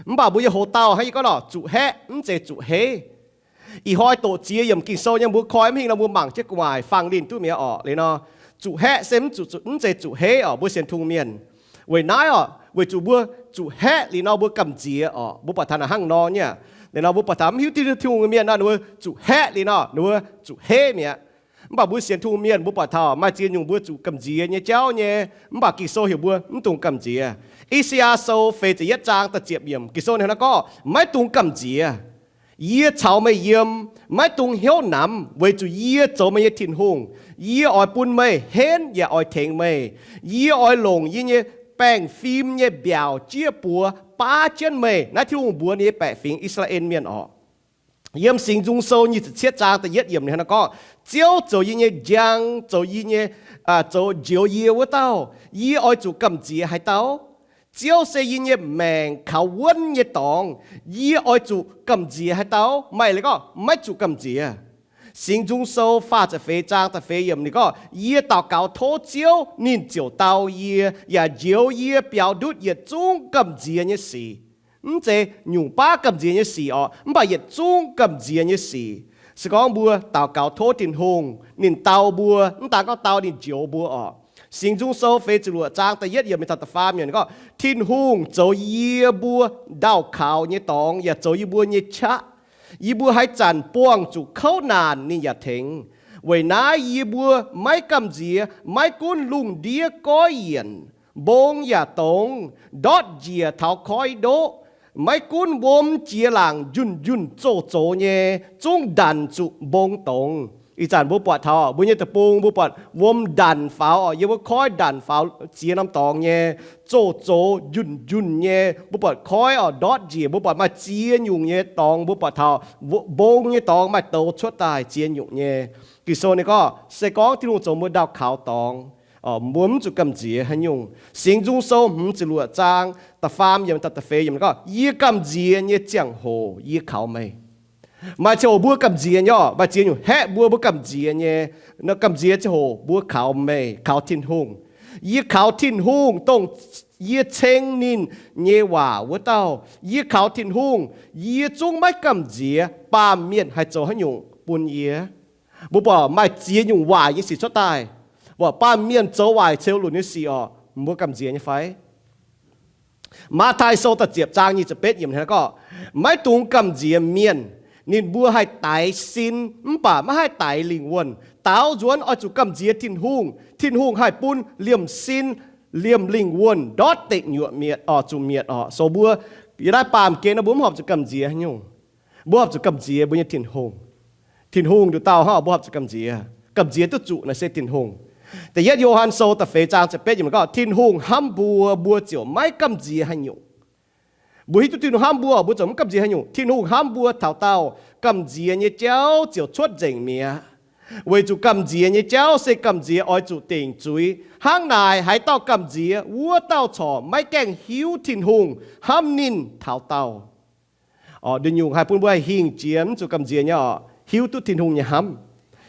Mv baac mbuo nyei houx-dauh hnangv yie gorngv nor, zuqc haeqv mv zeiz zuqc heiv. Ih hnoi doqc ziex yiemc Ging-Sou nyei mbuo koi mv hingh nor mbuo mangc jienv gu'nguaaic fangx linh duqv mi'aqv orqc. Liuz nor, zuqc haeqv se mv zuqc, zuqc, mv zeiz zuqc heiv orqc, mbuo sienx Tin-Hungh mienh. Weic naaiv orqc, weic zuqc mbuo zuqc haeqv liuz nor mbuo gamh nziex orqc. Mbuo buatc taux naaic hnangv nor nyei. Liuz nor mbuo buatc taux mv hiuv Tin-Hungh mienh nor, ninh mbuo zuqc haeqv liuz nor ninh mbuo zuqc heiv mi'aqv. Mv baac mbuo sienx Tin-Hungh mienh mbuo buatc taux maaih ziex nyungc mbuo zuqc gamh nziex nyei jauv nyei, mv baac Ging-Sou heuc mbuo mv dungx gamh nziex. I^saa^yaa Sou feix ziepc yietv zaang da'ziepc yiemc Ging-Sou ninh hnangv naaiv gorngv, maiv dungx gamh nziex. Yie caux meih yiem, maiv dungx hnyouv namx, weic zuqc yie zoux meih nyei Tin-Hungh. Yie oix bun meih henv yaac oix tengx meih. Yie oix longc yie nyei baengh fim nyei mbiaauc jieqv buoz baav jienv meih. Naaiv Tin-Hungh mbuox ninh nyei baeqc fingx I^saa^laa^en Mienh orqc. Yiem Singx Nzung Sou nyic ziepc cietv zaang da'yietv yiemc ninh hnangv naaiv gorngv, Ziouv zoux yie nyei njang, zoux yie nyei, zoux njoux yie wuov dauh, yie oix zuqc gamh nziex haaix dauh? Ziouv se yie nyei maengc kaux wuonv nyei dorngx, yie oix zuqc gamh nziex haaix dauh? Maaih leiz gorngv maiv zuqc gamh nziex. Singx Nzung Sou faah ziepc feix zaang da'feix yiemc ninh gorngv, Yie daux gaux tov Ziouv, ninh ziouc dau yie, yaac njoux yie biaux ndutv yietc zungv gamh nziex nyei sic. Mv zeiz nyungc baav gamh nziex nyei sic orqc, mv baac yietc zungv gamh nziex nyei sic. Se gorngv mbuo daux gaux tov Tin-Hungh, ninh dau mbuo, mv daan gorngv dau, ninh njoux mbuo orqc. Singx Nzung Sou feix ziepc luoqc zaang da'yietv yiemc mingh taux da'faam yiemc ninh gorngv, Tin-Hungh zoux yie mbuo ndau-kaux nyei dorngx yaac zoux yie mbuo nyei qaqv. Yie mbuo haaix zanc buangh zuqc kouv naanc ninh yaac tengx. Weic naaiv yie mbuo maiv gamh nziex, maiv gunv lungh ndiev goiv yienc, mbong yaac dongz, ndortv njiec taux koiv ndoqv, maiv gunv wuom jiex laangc njunh njunh zoh zoux nyei, zungv ndanc zuqc mbong dongz. Ih zanc mbuo buatc taux mbuo nyei deic-bung, mbuo buatc wuom ndanc faaux orqc, yiem wuov koiv ndanc faaux ziex norm dorngx nyei, zoh zoux njunh njunh nyei. Mbuo buatc koiv orqc ndortv njiec, mbuo buatc maaih ziex nyungc nyei dorngx, mbuo buatc taux mbong nyei dorngx maaih douz cuotv daaih ziex nyungc nyei. Ging-Sou ninh gorngv se gorngv Tin-Hungh zoux mbuo ndau-kaux dorngx, mbuo mv zuqc gamh nziex haaix nyungc. Singx Nzung Sou hmz ziepc luoqc zaang da'faam yiemc taux da'feix yiemc ninh gorngv, Yie gamh nziex nyei ziangh hoc yie kaux meih. Maaih ziangh hoc mbuo gamh nziex nyei orqc, maaih ziex nyungc haeqv mbuo, mbuo gamh nziex nyei. Gamh nziex ziangh hoc mbuo kaux meih, kaux Tin-Hungh. Yie kaux Tin-Hungh, dongh yie ceng ninh nyei waac wuov dauh. Yie kaux Tin-Hungh, yie zungv maiv gamh nziex baamh mienh haih zoux haaix nyungc bun yie. Mbuo buatc maaih ziex nyungc waaic nyei sic cuotv daaih, mbuo buatc baamh mienh zoux waaic ceux lunc nyei sic orqc, mbuo gamh nziex nyei fai? Matv^taai Sou da'ziepc zaang nyic ziepc betv yiemc hnangv gorngv, Maiv dungx gamh nziex mienh. Ninh mbuo haih daix sin mv baac maiv haih daix lingh wuonh. Daaux nzuonx oix zuqc gamh nziex Tin-Hungh. Tin-Hungh haih bun liemh sin, liemh lingh wuonh ndortv deic nyuoqc mietc, oix zuqc mietc orqc. So mbuo yiem naaiv baamh gen nor mbuo mv horpc zuqc gamh nziex haaix nyungc. Mbuo horpc zuqc gamh nziex mbuo nyei Tin-Hungh. Tin-Hungh nduqc dauh hnangv mbuo horpc zuqc gamh nziex. Gamh nziex duqv zuqc naaic se Tin-Hungh. Da'yietv Yo^han Sou da'feix zaang ziepc betv yiemc gorngv, Tin-Hungh hnamv mbuo, mbuo ziouc maiv gamh nziex haaix nyungc. Mbuo hiuv duqv Tin-Hungh hnamv mbuo, mbuo ziouc mv gamh nziex haaix nyungc. Tin-Hungh hnamv mbuo taux daauh, gamh nziex nyei jauv ziouc cuotv nzengc mi'aqv. Weic zuqc gamh nziex nyei jauv se gamh nziex oix zuqc dingc zuiz. Hnangv naaic, haaix dauh gamh nziex, wuov dauh corc maiv gaengh hiuv Tin-Hungh hnamv ninh taux daauh. Nduqc nyungc haih bun mbuo haih hingh jiex mv zuqc gamh nziex nyei orqc, hiuv duqv Tin-Hungh nyei hnamv.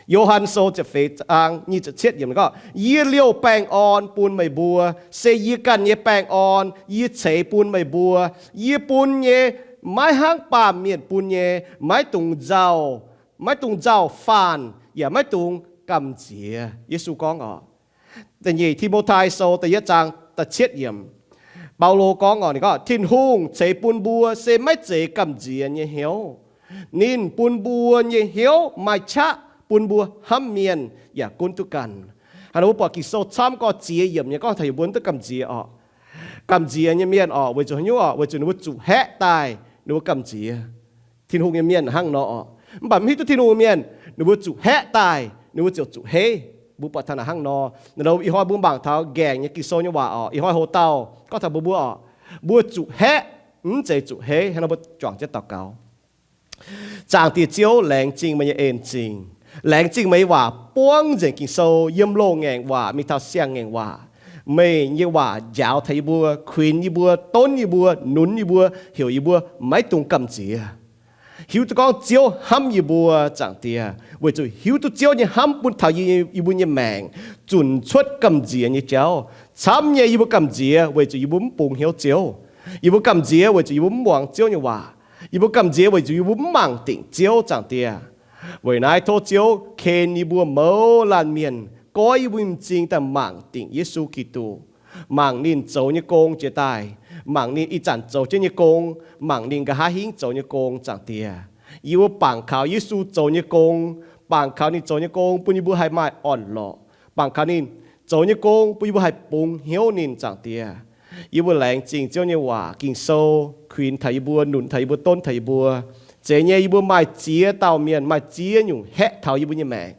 Yo^han Sou ziepc feix zaang nyic ziepc cietv yiemc gorngv, Yie liouh baengh orn bun meih mbuo, se yie ganh nyei baengh orn yie ceix bun meih mbuo. Yie bun nyei maiv hnangv baamh mienh bun nyei. Maiv dungx nzauh, maiv dungx nzauh faanh, yaac maiv dungx gamh nziex. Yesu gorngv orqc. Da'nyeic Ti^mo^tai Sou da'yietv zaang da'cietv yiemc, Baulo gorngv orqc, ninh gorngv, Tin-Hungh ceix bun mbuo se maiv zeiz gamh nziex nyei hnyouv. Ninh bun mbuo nyei hnyouv maaih qaqv bun mbuo hnamv mienh yaac gunv duqv ganh. Hnangv nor mbuo buatc Ging-Sou camv gorx ziex yiemc nyei gorngv taux heuc mbuo mv duqv gamh nziex orqc. Gamh nziex nyei mienh orqc, weic zuqc haaix nyungc orqc? Weic zuqc ninh mbuo zuqc haeqv daaih ninh mbuo gamh nziex. Tin-Hungh nyei mienh hnangv nor orqc. Mv baac mv hiuv duqv Tin-Hungh nyei mienh, ninh mbuo zuqc haeqv daaih ninh mbuo ziouc zuqc heiv. Mbuo buatc taux naaic hnangv nor. Ih hnoi mbuo mangc taux nqaengc nyei Ging-Sou nyei waac orqc, ih hnoi houx dauh gorngv taux mbuo, mbuo orqc, mbuo zuqc haeqv, mv zeiz zuqc heiv. Hnangv nor mbuo juangc jienv daux gaux. Zaangc Diex Ziouv, laengz zingh meih nyei en zingh. Laengz zingh meih nyei waac buangv nzengc Ging-Sou, yiem loz-ngaengc waac mingh taux siang-ngaengc waac. Meih nyei waac njaaux taux yie mbuo, kuinx yie mbuo, donv yie mbuo, nunz yie mbuo, heuc yie mbuo maiv dungx gamh nziex. Hiuv duqv gorngv Ziouv hnamv yie mbuo, Zaangc Diex, weic zuqc hiuv duqv Ziouv nyei hnamv bun taux yie, yie mbuo nyei maengc zunc cuotv gamh nziex nyei jauv. Camv nyei yie mbuo gamh nziex weic zuqc yie mbuo mv bungx hnyouv Ziouv. Yie mbuo gamh nziex weic zuqc yie mbuo mv muangx Ziouv nyei waac. Yie mbuo gamh nziex weic zuqc yie mbuo mv mangc dingc Ziouv, Zaangc Diex. Weic naaiv tov Ziouv ken yie mbuo mouz laanh mienh, goiv yie mbuo nyei m'zing daaih mangc dingc Yesu Giduc, mangc ninh zoux nyei gong jiex daaih, mangc ninh ih zanc zoux jienv nyei gong, mangc ninh nqa'haav hingv zoux nyei gong, Zaangc Diex. Yie mbuo bangc kaux Yesu zoux nyei gong, bangc kaux ninh zoux nyei gong bun yie mbuo haih maaih orn-lorqc, bangc kaux ninh zoux nyei gong bun yie mbuo haih bungx hnyouv ninh, Zaangc Diex. Yie mbuo laengz zingh Ziouv nyei waac, Ging-Sou kuinx taux yie mbuo, nunc taux yie mbuo, donv taux yie mbuo. Zeiz nyei, yie mbuo maaih ziex dauh mienh, maaih ziex nyungc haeqv taux yie mbuo nyei maengc.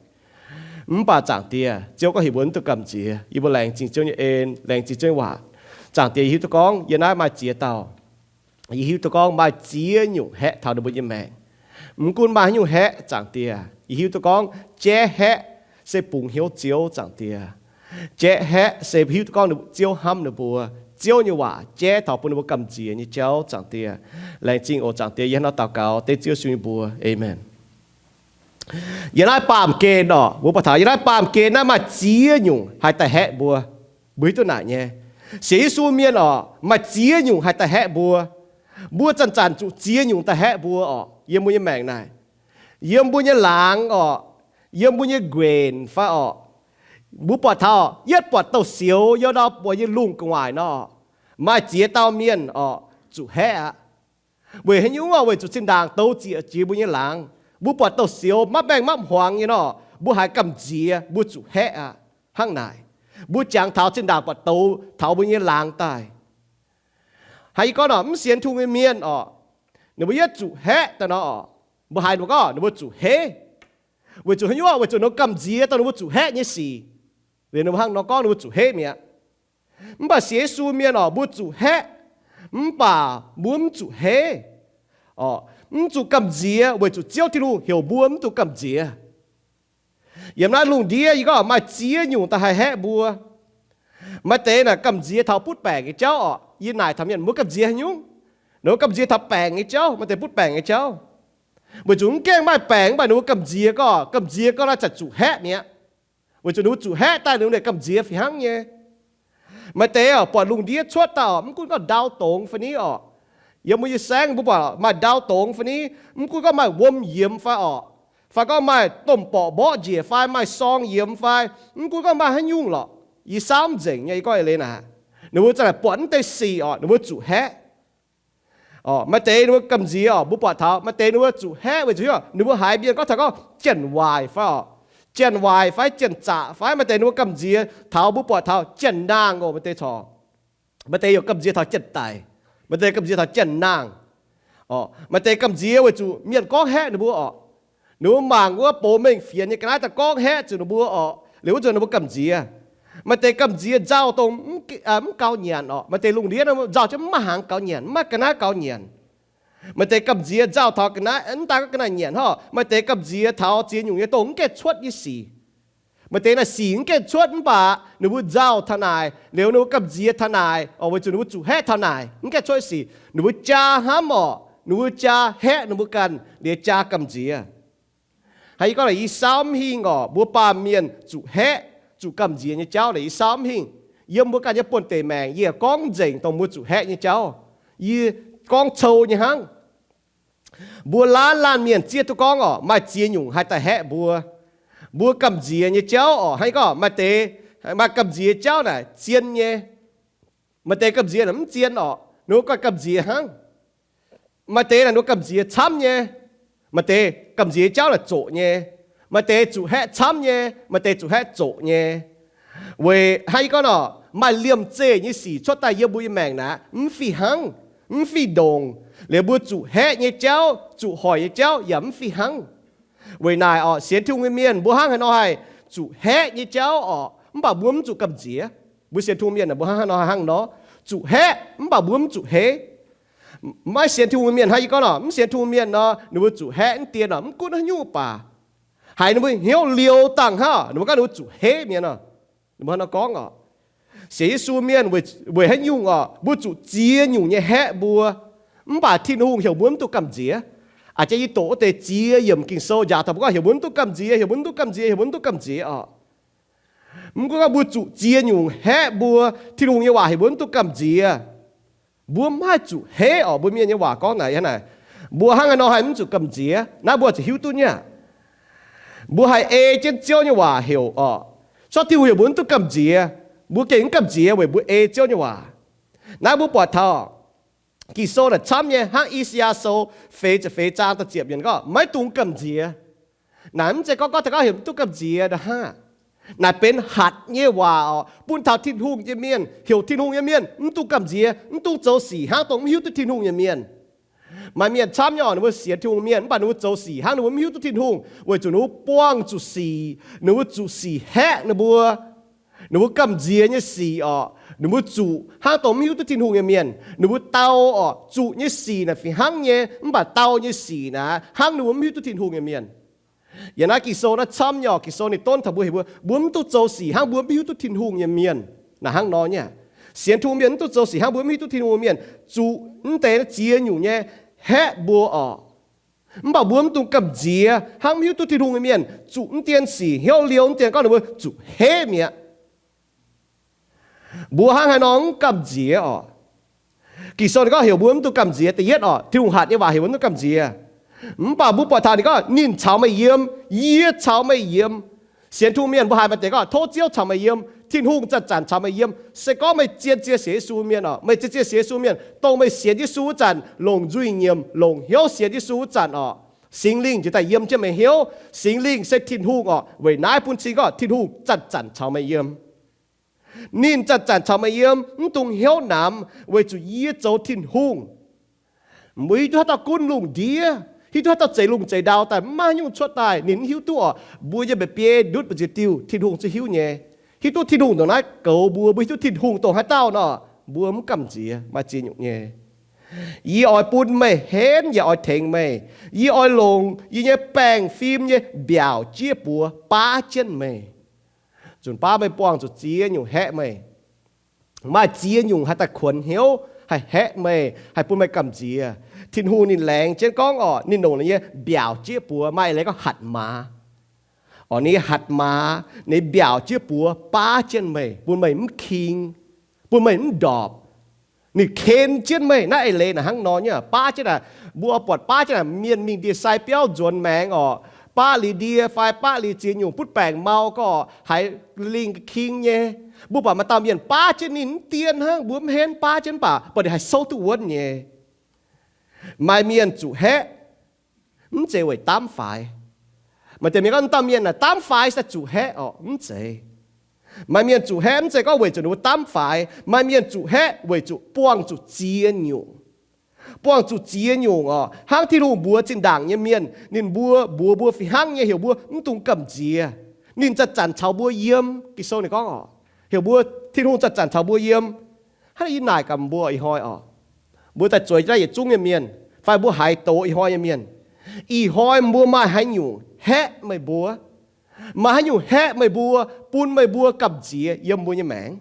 Mv baac Zaangc Diex, Ziouv gorngv heuc mbuo mv dungx gamh nziex. Yie mbuo laengz zingh Ziouv nyei en, laengz zingh Ziouv nyei waac. Zaangc Diex, yie hiuv duqv gorngv yie naaiv maaih ziex dauh, yie hiuv duqv gorngv maaih ziex nyungc haeqv taux ninh mbuo nyei maengc. Mv gunv maaih haaix nyungc haeqv, Zaangc Diex, yie hiuv duqv gorngv jaiv haeqv se bungx hnyouv Ziouv, Zaangc Diex. Jaiv haeqv se hiuv duqv gorngv Ziouv hnamv ninh mbuo. Ziouv nyei waac jaiv taux bun ninh mbuo gamh nziex nyei jauv, Zaangc Diex. Laengz zingh oc, Zaangc Diex. Yie hnangv nor daux gaux dengv Ziouv Yesu nyei mbuox. Aamen. Yiem naaiv baamh gen orqc, mbuo buatc taux yiem naaiv baamh gen naaiv maaih ziex nyungc haih daaih haeqv mbuo. Mbuo hiuv duqv naaic nyei, sienx Yesu mienh orqc, maaih ziex nyungc haih daaih haeqv mbuo. Mbuo zanc-zanc zuqc ziex nyungc daaih haeqv mbuo orqc. Yiem mbuo nyei maengc naaic, yiem mbuo nyei laangz orqc, yiem mbuo nyei nquenc fai orqc, mbuo buatc taux yietv buatc douz-sioux yiem ndau buatc nyei lungh gu'nguaaic nor, maaih ziex dauh mienh orqc zuqc haeqv aqv. Weic haaix nyungc orqc? Weic zuqc zinh ndaangc douz ziec jiex mbuo nyei laangz. Mbuo buatc douz-sioux mapv maengh mapv hmuangx nyei nor, mbuo haiz gamh nziex, mbuo zuqc haeqv aqv. Hnangv naaic, mbuo jangx taux zinh ndaangc buatc douz taux mbuo nyei laangz daaih. Hnangv yie gorngv nor, mv sienx Tin-Hungh nyei mienh orqc, ninh mbuo yietv zuqc haeqv daaih nor orqc, mbuo haiz ninh mbuo gorngv ninh mbuo zuqc heiv. Weic zuqc haaix nyungc orqc? Weic zuqc ninh mbuo gamh nziex dongh ninh mbuo zuqc haeqv nyei sic. Liuz ninh mbuo hnangv nor gorngv ninh mbuo zuqc heiv mi'aqv. Mv baac sienx Yesu mienh orqc, mbuo zuqc haeqv, mv baac mbuo mv zuqc heiv orqc, mv zuqc gamh nziex, weic zuqc Ziouv Tin-Hungh heuc mbuo mv dungx gamh nziex. Yiem naaiv lungh ndiev yie gorngv maaih ziex nyungc daaih haih haeqv mbuo. Maaih deix naaic gamh nziex taux butv baengc nyei jauv orqc. Yie naaic taux mienh, mbuo gamh nziex haaix nyungc? Ninh mbuo gamh nziex taux baengc nyei jauv, maaih deix butv baengc nyei jauv. Weic zuqc mv gaengh maaih baengc, mv baac ninh mbuo gamh nziex gorngv, gamh nziex gorngv naaiv zanc zuqc haeqv mi'aqv. Weic zuqc ninh mbuo zuqc haeqv daaih, ninh mbuo gamh nziex fih hnangv nyei. Maaih deix orqc, buatc lungh ndiev cuotv daaih orqc, mv gunv gorngv ndau dongz fai ni orqc. Yiem mbuo nyei saengv mbuo buatc maaih ndau dongz fai ni, mv gunv gorngv maaih wuom yiemx fai orqc, fai gorngv maaih domh borqc mborqv njiec fai maaih sorng yiemx fai, mv gunv gorngv maaih haaix nyungc lorqc, yie saauv mv nzengc nyei, yie gorngv eix leiz naaic, ninh mbuo za'naaic buatc mv deix sic orqc, ninh mbuo zuqc haeqv. Orqc, maaih deix ninh mbuo gamh nziex orqc, mbuo buatc taux maaih deix ninh mbuo zuqc haeqv weic zuqc ninh mbuo haiz mienh gorngv taux gorngv janx-waaic fai orqc, janx-waaic fai janx-zaqc fai, maaih deix ninh mbuo gamh nziex taux mbuo buatc taux janx-naang orqc, maaih deix corc. Maaih deix yaac gamh nziex taux janx-daic, maaih deix gamh nziex taux janx-naang. Orqc, maaih deix gamh nziex weic zuqc mienh gorngv haeqv ninh mbuo orqc. Ninh mbuo mangc wuov box mengh fienx nyei ga'naaiv daaih gorngv haeqv zuqc ninh mbuo orqc, liuz wuov nzunc ninh mbuo gamh nziex. Maaih deix gamh nziex nzauh dongh mv, mv gaux nyanc orqc. Maaih deix lungh ndiev nzauh jienv mv maaih hnaangx gaux nyanc, mv maaih ga'naaiv gaux nyanc. Maaih deix gamh nziex nzauh taux ga'naaiv, mv daaih gorngv ga'naaiv nyanc hnangv, maaih deix gamh nziex taux ziex nyungc nyei dongh mv gaengh cuotv nyei sic. Maaih deix naaic sic mv gaengh cuotv mv baac ninh mbuo nzauh taux naaic, liuz ninh mbuo gamh nziex taux naaic, orqc, weic zuqc ninh mbuo zuqc haeqv taux naaic, mv gaengh cuotv sic, ninh mbuo jaa hnamv orqc, ninh mbuo jaa haeqv ninh mbuo ganh, liuz jaa gamh nziex. Hnangv yie gorngv naaic, yie saauv mv hingh orqc, mbuo baamh mienh zuqc haeqv, zuqc gamh nziex nyei jauv naaic yie saauv mv hingh. Yiem mbuo ganh nyei buonv-deic maengc yie gorngv nzengc dongh mbuo zuqc haeqv nyei jauv. Yie gorngv cou nyei hnangv. Mbuo laanh laanh mienh zieqv duqv gorngv orqc, maaih ziex nyungc haih daaih haeqv mbuo. Mbuo gamh nziex nyei jauv orqc, hnangv yie gorngv maaih deix, maaih gamh nziex jauv naaic zien nyei. Maaih deix gamh nziex naaic mv zien orqc, ninh mbuo gamh nziex hnangv. Maaih deix naaic ninh mbuo gamh nziex camv nyei. Maaih deix gamh nziex jauv naaic zoqc nyei. Maaih deix zuqc haeqv camv nyei, maaih deix zuqc haeqv zoqc nyei. Weic hnangv yie gorngv orqc, maaih liemh zeih nyei sic cuotv daaih yiem mbuo nyei maengc naaic mv fih hnangv, mv fih ndongc. Liuz mbuo zuqc haeqv nyei jauv, zuqc hoic nyei jauv yaac mv fih hnangv. Weic naaic orqc, sienx Tin-Hungh nyei mienh mbuo hnangv haaix nor haih zuqc haeqv nyei jauv orqc, mv baac mbuo mv zuqc gamh nziex? Mbuo sienx Tin-Hungh mienh mbuo hnangv haaix nor, hnangv nor zuqc haeqv mv baac mbuo mv zuqc heiv? Maiv sienx Tin-Hungh mienh hnangv yie gorngv orqc, mv sienx Tin-Hungh mienh nor ninh mbuo zuqc haeqv mv dien orqc, mv gunv haaix nyungc baac, haiz ninh mbuo hnyouv liouh dangh hnangv, ninh mbuo gorngv ninh mbuo zuqc heiv mienh orqc. Ninh mbuo hnangv nor gorngv orqc. Sienx Yesu mienh weic haaix nyungc orqc, mbuo zuqc ziex nyungc nyei haeqv mbuo, mv baac Tin-Hungh heuc mbuo mv dungx gamh nziex. A'jang yie doqc wuov deix ziex yiemc Ging-Sou njaaux taux mbuo gorngv heuc mbuo mv dungx gamh nziex, heuc mbuo mv dungx gamh nziex, heuc mbuo mv dungx gamh nziex orqc. Mv gunv gorngv mbuo zuqc ziex nyungc haeqv mbuo, Tin-Hungh nyei waac heuc mbuo mv dungx gamh nziex. Mbuo mv haih zuqc heiv orqc. Mbuo Mienh nyei waac gorngv naaic, naaic, mbuo hnangv haaix nor haih mv zuqc gamh nziex? Naaiv mbuo ziouc hiuv duqv nyei aqv. Mbuo haih ei jienv Ziouv nyei waac heuc orqc, zorqv Tin-Hungh heuc mbuo mv duqv gamh nziex. Mbuo gengh mv gamh nziex weic mbuo ei Ziouv nyei waac. Naaiv mbuo buatc taux Ging-Sou naaic camv nyei, hnangv I^saa^yaa Sou feix ziepc feix zaang da'ziepc yiemc gorngv, maiv dungx gamh nziex. Naaic mv zeiz gorngv, gorngv taux gorngv heuc mv duqv gamh nziex nor hnangv. Naaic benx hatc nyei waac orqc, bun taux Tin-Hungh nyei mienh, heuc Tin-Hungh nyei mienh mv dungx gamh nziex, mv dungx zoux sic hnangv dongh mv hiuv duqv Tin-Hungh nyei mienh. Maaih mienh camv nyei orqc, ninh mbuo sienx Tin-Hungh mienh, mv baac ninh mbuo zoux sic hnangv ninh mbuo mv hiuv duqv Tin-Hungh, weic zuqc ninh mbuo buangh zuqc sic, ninh mbuo zuqc sic haeqv ninh mbuo. Ninh mbuo gamh nziex nyei sic orqc, ninh mbuo zuqc hnangv dongh mv hiuv duqv Tin-Hungh nyei mienh. Ninh mbuo dau orqc, zuqc nyei sic naaic fih hnangv nyei, mv baac dau nyei sic naaic hnangv ninh mbuo mv hiuv duqv Tin-Hungh nyei mienh. Yiem naaiv Ging-Sou naaiv camv nyei orqc, Ging-Sou ninh donv taux mbuo, heuc mbuo, mbuo mv duqv zoux sic hnangv mbuo mv hiuv duqv Tin-Hungh nyei mienh. Naaic hnangv nor nyei aqv. Sienx Tin-Hungh mienh mv duqv zoux sic hnangv mbuo mv hiuv duqv Tin-Hungh nyei mienh, zuqc mv deix ziex nyungc nyei haeqv mbuo orqc. Mv baac mbuo mv dungx gamh nziex hnangv mv hiuv duqv Tin-Hungh nyei mienh zuqc mv dien sic, hnyouv liouh mv dien, gorngv ninh mbuo zuqc heiv mi'aqv. Mbuo hnangv haaix nor mv gamh nziex orqc? Ging-Sou ninh gorngv heuc mbuo mv dungx gamh nziex. Da'yietv orqc, Tin-Hungh hatc nyei waac heuc mbuo mv dungx gamh nziex. Mv baac mbuo buatc taux ninh gorngv, ninh caux meih yiem, yie caux meih yiem. Sienx Tin-Hungh mienh mbuo haiz maaih deix gorngv, tov Ziouv caux meih yiem, Tin-Hungh zanc-zanc caux meih yiem. Se gorngv meih zien-zien sienx Yesu mienh orqc, meih zien-zien sienx Yesu mienh, dongh meih sienx Yesu wuov zanc, longc nzuih nyiemc, longc hnyouv sienx Yesu wuov zanc orqc, Singx Lingh njiec daaih yiem jienv meih hnyouv. Singx Lingh se Tin-Hungh orqc. Weic naaiv bun cing gorngv Tin-Hungh zanc-zanc caux meih yiem. Ninh zanc-zanc caux meih yiem, mv dungx hnyouv namx, weic zuqc yie zoux Tin-Hungh. Mbuo hiuv duqv haaix dauh gunv lungh ndiev, hiuv duqv haaix dauh zeix lungh zeix ndau daaih, mv maaih haaix nyungc cuotv daaih, ninh mv hiuv duqv orqc. Mbuo yiem mba'biei ndutv mbu'ziex diuh, Tin-Hungh zuqc hiuv nyei. Hiuv duqv Tin-Hungh ndongc naaiv goux mbuo, mbuo hiuv duqv Tin-Hungh dongh haaix dauh nor, mbuo mv gamh nziex, maaih ziex nyungc nyei. Yie oix bun meih henv, yaac oix tengx meih. Yie oix longc yie nyei baengh fim nyei mbiaauc jieqv buoz baav jienv meih. Zunc baav meih buangh zuqc ziex nyungc haeqv meih. Maaih ziex nyungc haih daaih kuonx hnyouv, haih haeqv meih, haih bun meih gamh nziex. Tin-Hungh ninh laengz jienv gorngv orqc, ninh longc ninh nyei mbiaauc jieqv buoz, maaih eix leiz gorngv hatc maaz. Orqc, ninh nyei hatc maaz, ninh mbiaauc jieqv buoz baav jienv meih, bun meih mv king, bun meih mv ndorpc. Ninh ken jienv meih. Naaiv eix leiz naaic hnangv nor nyei, baav jienv naaic, mbuo buatc baav jienv naaic mienh mingh ndie-sai biauv nzuonx maengx orqc, baav liuz ndie fai baav liuz ziex nyungc butv baengc mau gorqv, haiz lingh king nyei. Mbuo buatc maaih dauh mienh baav jienv ninh mv dien hnangv, mbuo mv henv, baav jienv mv baac, baac ninh haih souv duqv wuonv nyei. Maaih mienh zuqc haeqv, mv zeiz weic daamv faix. Maaih deix mienh gorngv, dauh mienh naaic daamv faix se zuqc haeqv orqc, mv zeiz. Maaih mienh zuqc haeqv mv zeiz gorngv weic zuqc ninh mbuo daamv faix. Maaih mienh zuqc haeqv weic zuqc buangh zuqc ziex nyungc. Buangh zuqc ziex nyungc orqc, hnangv Tin-Hungh mbuox zinh ndaangc nyei mienh, ninh mbuo mbuox mbuo fih hnangv nyei, heuc mbuo mv dungx gamh nziex. Ninh zanc-zanc caux mbuo yiem. Ging-Sou ninh gorngv orqc, heuc mbuo, Tin-Hungh zanc-zanc caux mbuo yiem. Hnangv naaiv yie naaic gaax mbuo ih hnoi orqc, mbuo daaih zueiz jienv naaiv yietc zungv nyei mienh, fai mbuo haiz doz ih hnoi nyei mienh, ih hnoi mbuo maaih haaix nyungc haeqv meih mbuo? Maaih haaix nyungc haeqv meih mbuo, bun meih mbuo gamh nziex yiem mbuo nyei maengc?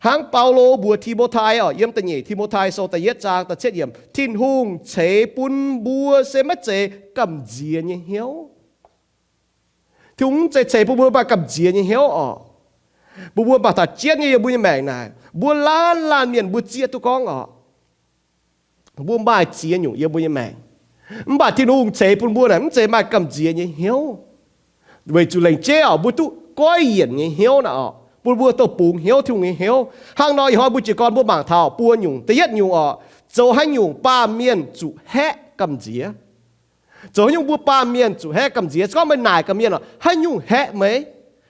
Hnangv Baulo mbuox Ti^mo^tai orqc, yiem da'nyeic Ti^mo^tai Sou da'yietv zaang da'cietv yiemc, Tin-Hungh ceix bun mbuo se maiv zeiz gamh nziex nyei hnyouv. Tin-Hungh mv zeiz ceix bun mbuo maaih gamh nziex nyei hnyouv orqc. Mbuo, mbuo mangc taux jienv nyei yiem mbuo nyei maengc naaic, mbuo laanh laanh mienh mbuo zieqv duqv gorngv orqc, mbuo maaih ziex nyungc yiem mbuo nyei maengc. Mv baac Tin-Hungh ceix bun mbuo naaic mv zeiz maaih gamh nziex nyei hnyouv. Weic zuqc lengc jeiv orqc, mbuo duqv goiv yienc nyei hnyouv naaic orqc, bun mbuo dongh bungx hnyouv, Tin-Hungh nyei hnyouv. Hnangv nor ih hnoi mbuo jiez gorn mbuo mangc taux buo nyungc. Da'yietv nyungc orqc, zoux haaix nyungc baamh mienh zuqc haeqv gamh nziex? Zoux haaix nyungc mbuo baamh mienh zuqc haeqv gamh nziex? Se gorngv meih naaic gaax mienh orqc, haaix nyungc haeqv meih?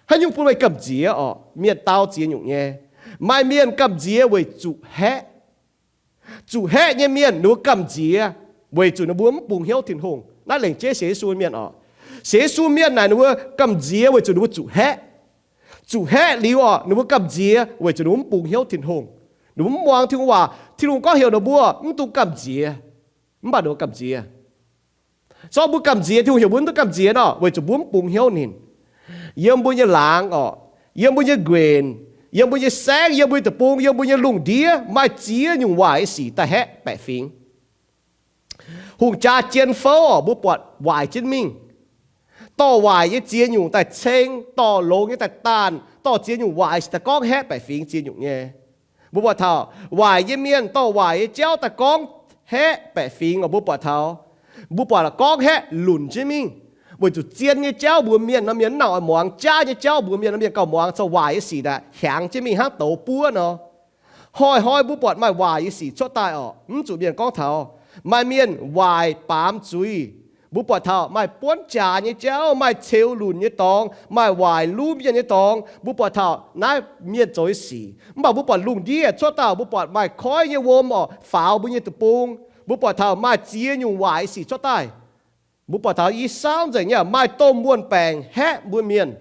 Haaix nyungc bun meih gamh nziex orqc? Mienh dau ziex nyungc nyei. Maaih mienh gamh nziex weic zuqc haeqv. Zuqc haeqv nyei mienh ninh mbuo gamh nziex weic zuqc ninh mbuo mv bungx hnyouv Tin-Hungh. Naaiv lengc jeiv sienx Yesu mienh orqc. Sienx Yesu mienh naaic ninh mbuo gamh nziex weic zuqc ninh mbuo zuqc haeqv. Zuqc haeqv liuz orqc, ninh mbuo gamh nziex weic zuqc ninh mbuo mv bungx hnyouv Tin-Hungh. Ninh mbuo mv muangx Tin-Hungh waac. Tin-Hungh gorngv heuc ninh mbuo mv dungx gamh nziex, mv baac ninh mbuo gamh nziex. Se gorngv mbuo gamh nziex, Tin-Hungh heuc mbuo mv dungx gamh nziex nor, weic zuqc mbuo mv bungx hnyouv ninh. Yiem mbuo nyei laangz orqc, yiem mbuo nyei nquenc, yiem mbuo nyei saengv, yiem mbuo nyei deic-bung, yiem mbuo nyei lungh ndiev maaih ziex nyungc waaic nyei sic daaih haeqv baeqc fingx. Hungh jaa jien fouv orqc, mbuo buatc waaic jienv mingh. Dorh waaic nyei ziex nyungc daaih ceng, dorh longx nyei daaih daanh, dorh ziex nyungc waaic sic daaih gorngv haeqv baeqc fingx ziex nyungc nyei. Mbuo buatc taux waaic nyei mienh dorh waaic nyei jauv daaih gorngv haeqv baeqc fingx oc. Mbuo buatc taux, mbuo buatc gorngv haeqv lunc jienv mingh, weic zuqc zien nyei jauv mbuox mienh nor, mienh mv nangc oix muangx. Jaav nyei jauv mbuox mienh nor, mienh gauh muangx. Zoux waaic nyei sic naaic hiaangx jienv mingh hnangv douz buov nor. Hnoi-hnoi mbuo buatc maaih waaic nyei sic cuotv daaih oc. Mv zuqc mienh gorngv taux maaih mienh waaic baamz zuiz. Mbuo buatc taux maaih buonv jaax nyei jauv, maaih ceux lunc nyei dorngx, maaih waaic luv mienh nyei dorngx. Mbuo buatc taux naaiv mienh zoux nyei sic. Mv baac mbuo buatc lungh ndiev cuotv daaih, mbuo buatc maaih koiv nyei wuom oc faaux mbuo nyei deic-bung. Mbuo buatc taux maaih ziex nyungc waaic sic cuotv daaih. Mbuo buatc taux i saauv nzengc nyei maaih domh muonh baengc haeqv mbuo mienh.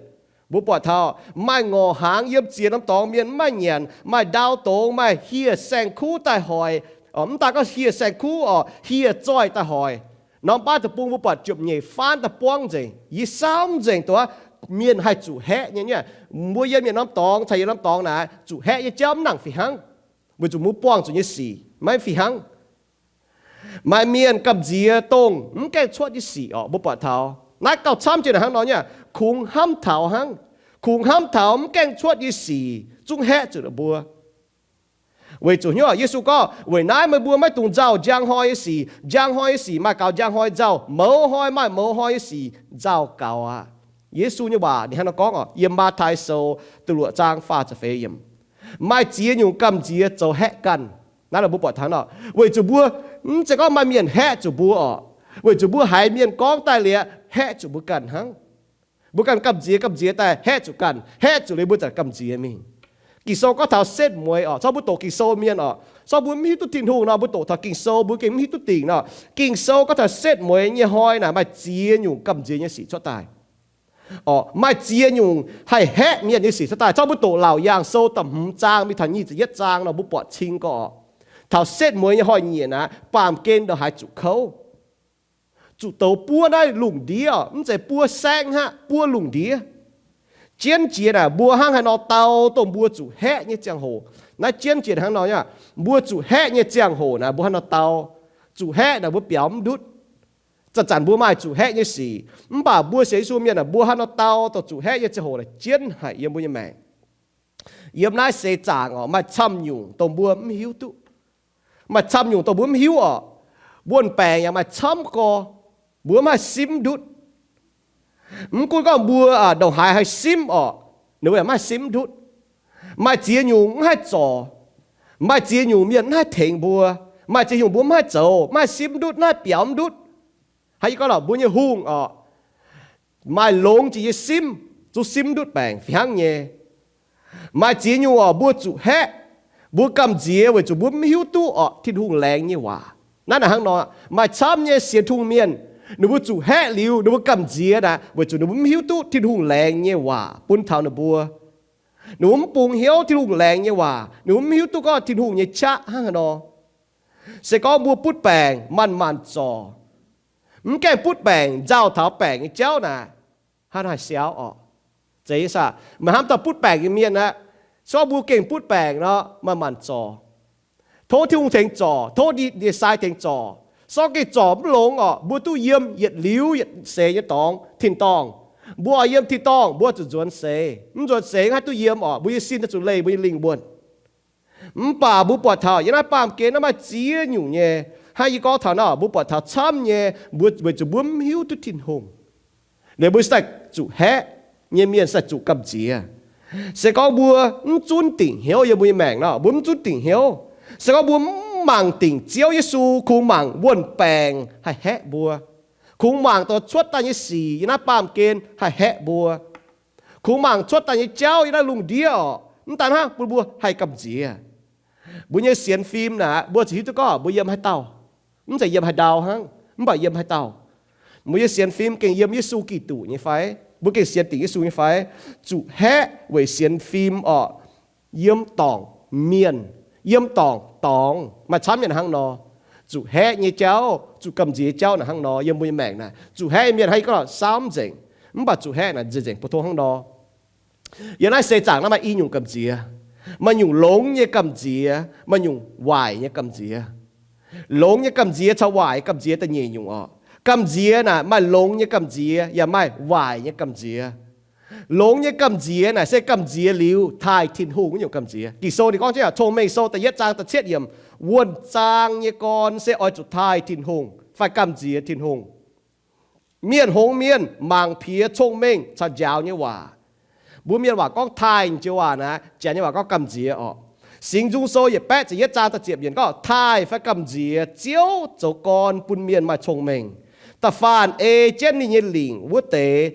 Mbuo buatc taux maaih ngorc hnaangx yiem ziex norm dorngx mienh mv maaih nyanc, maaih ndau dongz, maaih hieh saeng-kuv daaih hoic. Mv daan gorngv hieh saeng-kuv oc, hieh zoih daaih hoic. Norm baav deic-bung mbuo buatc ziepc nyeic faanv daaih buangv nzengc. I saauv nzengc duqv mienh haih zuqc haeqv nyei. Mbuo yiem yietc norm dorngx caux yietc norm dorngx naaic, zuqc haeqv nyei jauv mv nangc fih hnangv, weic zuqc mbuo buangh zuqc nyei sic maiv fih hnangv. Maaih mienh gamh nziex dongh mv gaengh cuotv nyei sic oc. Mbuo buatc taux naaiv gauh camv jiex naaic hnangv nor nyei, kungx hnamv taux hnangv, kungx hnamv taux mv gaengh cuotv nyei sic zungv haeqv zuqc ninh mbuo. Weic zuqc hnyouv Yesu gorngv, weic naaiv meih mbuo maiv dungx nzauh njang hnoi nyei sic. Njang hnoi nyei sic maaih gaux njang hnoi nzauh, mouz hnoi maaih mouz hnoi nyei sic nzauh gaux aqv. Yesu nyei waac ninh hnangv nor gorngv oc, yiem Matv^tai Sou da'luoqc zaang faah ziepc feix yiemc. Maaih ziex nyungc gamh nziex zoux haeqv ganh. Naaiv mbuo buatc taux nor, weic zuqc mbuo, mv zeiz gorngv maaih mienh haeqv zuqc mbuo oc, weic zuqc mbuo haiz mienh gorngv daaih liuz haeqv zuqc mbuo ganh hnangv. Mbuo ganh gamh nziex gamh nziex daaih haeqv zuqc ganh, haeqv zuqc liuz mbuo zanc gamh nziex mingh. Ging-Sou gorngv taux setv mueiz oc. Corc mbuo doqc Ging-Sou mienh oc, corc mbuo mv hiuv duqv Tin-Hungh nor, mbuo doqc taux Ging-Sou mbuo gengh mv hiuv duqv dingc nor. Ging-Sou gorngv taux setv mueiz nyei hnoi naaic maaih ziex nyungc gamh nziex nyei sic cuotv daaih. Oc, maaih ziex nyungc haih haeqv mienh nyei sic cuotv daaih. Corc mbuo doqc Laauc Yaangh Sou da'hmz zaang mingh taux nyic ziepc yietv zaang nor, mbuo buatc cing gorqv oc, taux setv mueiz nyei hnoi-nyieqc naaic, baamh gen ndongc haaix zuqc kouv, zuqc douz buov naaiv lungh ndiev oc. Mv zeiz buov saengv hnangv, buov lungh ndiev. Jienv jiex naaic mbuo hnangv haaix nor dau dongh mbuo zuqc haeqv nyei ziangh hoc. Naaiv jienv jiex hnangv nor nyei, mbuo zuqc haeqv nyei ziangh hoc naaic mbuo hnangv nor dau. Zuqc haeqv naaic mbuo biaux mv ndutv. Zanc-zanc mbuo maaih zuqc haeqv nyei sic, mv baac mbuo sienx Yesu mienh naaic mbuo hnangv nor dau dongh zuqc haeqv nyei ziangh hoc naaic jienv haic yiem mbuo nyei maengc. Yiem naaiv seix zaangc oc, maaih camv nyungc dongh mbuo mv hiuv duqv. Maaih camv nyungc dongh mbuo mv hiuv oc. Wuon-baengc yaac maaih camv gorx, mbuo mv haih simv ndutv. Mv gunv gorngv mbuo ndongc haaix haih simv oc, ninh mbuo yaac mv haih simv ndutv. Maaih ziex nyungc mv haih zorc. Maaih ziex nyungc mienh mv haih tengx mbuo. Maaih ziex nyungc mbuo mv haih zoux, mv haih simv ndutv, mv haih biaux mv ndutv. Hnangv yie gorngv lorqc, mbuo nyei hungh oc, maaih longx jiex nyei simv, zungv simv ndutv baengc fih hnangv nyei. Maaih ziex nyungc oc, mbuo zuqc haeqv, mbuo gamh nziex weic zuqc mbuo mv hiuv duqv oc Tin-Hungh laengz nyei waac. Naaiv naaic hnangv nor, maaih camv nyei sienx Tin-Hungh mienh, ninh mbuo zuqc haeqv liuz ninh mbuo gamh nziex naaic, weic zuqc ninh mbuo mv hiuv duqv Tin-Hungh laengz nyei waac bun taux ninh mbuo. Ninh mbuo mv bungx hnyouv Tin-Hungh laengz nyei waac, ninh mbuo mv hiuv duqv gorngv Tin-Hungh nyei qaqv hnangv haaix nor. Se gorngv mbuo butv baengc manc-manc zorc, mv gaengh butv baengc nzauh taux baengc nyei jauv naaic, hnangv haaix siaaux orqc? Zeiz nyei saah? Meih hnamv dauh butv baengc nyei mienh aqv. Se gorngv mbuo gengh butv baengc nor, manc-manc zorc. Tov Tin-Hungh tengx zorc, tov ndie-sai tengx zorc. Se gorngv gengh zorc mv longx orqc, mbuo duqv yiem yietc liuz yietc seix nyei dorngx tin-dorngh. Mbuo oix yiem tin-dorngh mbuo zuqc nzuonx seix, mv nzuonx seix mv haih duqv yiem orqc. Mbuo nyei sin daaih zuqc leih mbuo nyei lingh wuonh. Mv baac mbuo buatc taux yiem naaiv baamh gen naaiv maaih ziex nyungc nyei, hnangv yie gorngv taux nor, mbuo buatc taux camv nyei, mbuo weic zuqc mbuo mv hiuv duqv Tin-Hungh. Liuz mbuo se daaih zuqc haeqv nyei mienh se daaih zuqc gamh nziex. Se gorngv mbuo mv zunv dingc hnyouv yiem mbuo nyei maengc nor, mbuo mv zunv dingc hnyouv, se gorngv mbuo mv mangc dingc Ziouv Yesu, kungx mangc wuon-baengc haih haeqv mbuo, kungx mangc dongh cuotv daaih nyei sic yiem naaiv baamh gen haih haeqv mbuo, kungx mangc cuotv daaih nyei jauv yiem naaiv lungh ndiev orqc, mv daan hnangv bun mbuo haih gamh nziex. Mbuo nyei sienx fim naaic, mbuo ziouc hiuv duqv gorngv mbuo yiem haaix dauh. Mv zeiz yiem haaix ndau hnangv, mv baac yiem haaix dauh. Mbuo nyei sienx fim gengh yiem Yesu Giduc nyei fai? Mbuo gengh sienx dingc Yesu nyei fai? Zuqc haeqv weic sienx fim orqc, yiem dorngc mienh, yiem dorngc dorngx maaih camv mienh hnangv nor. Zuqc haeqv nyei jauv, zuqc gamh nziex jauv naaic hnangv nor yiem mbuo nyei maengc naaic. Zuqc haeqv nyei mienh hnangv yie gorngv saamv nzengc, mv baac zuqc haeqv naaic nzengc nzengc bun tong hnangv nor. Yiem naaiv seix zaangc naaiv maaih i nyungc gamh nziex. Maaih nyungc longx nyei gamh nziex, maaih nyungc waaic nyei gamh nziex. Longx nyei gamh nziex caux waaic nyei gamh nziex da'nyeic nyungc orqc. Gamh nziex naaic maaih longx nyei gamh nziex yaac maaih waaic nyei gamh nziex. Longx nyei gamh nziex naaic se gamh nziex liuz taaih Tin-Hungh wuov nyungc gamh nziex. Ging-Sou ninh gorngv jienv, Cong-Mengh Sou da'yietv zaang da'cietv yiemc, wuonh zaang nyei gorn se oix zuqc taaih Tin-Hungh fai gamh nziex Tin-Hungh. Mienh hngongx mienh mangc piex cong-mengh caux njaaux nyei waac. Mbuo mienh waac gorngv taaih, joux waac naaic, janx nyei waac gorngv gamh nziex orqc. Singx Nzung Sou yietc baeqv ziepc yietv zaang da'ziepc yiemc gorngv, taaih fai gamh nziex Ziouv zoux gorn bun mienh maaih cong-mengh. Da'faanh ei jienv ninh nyei lingc wuov deix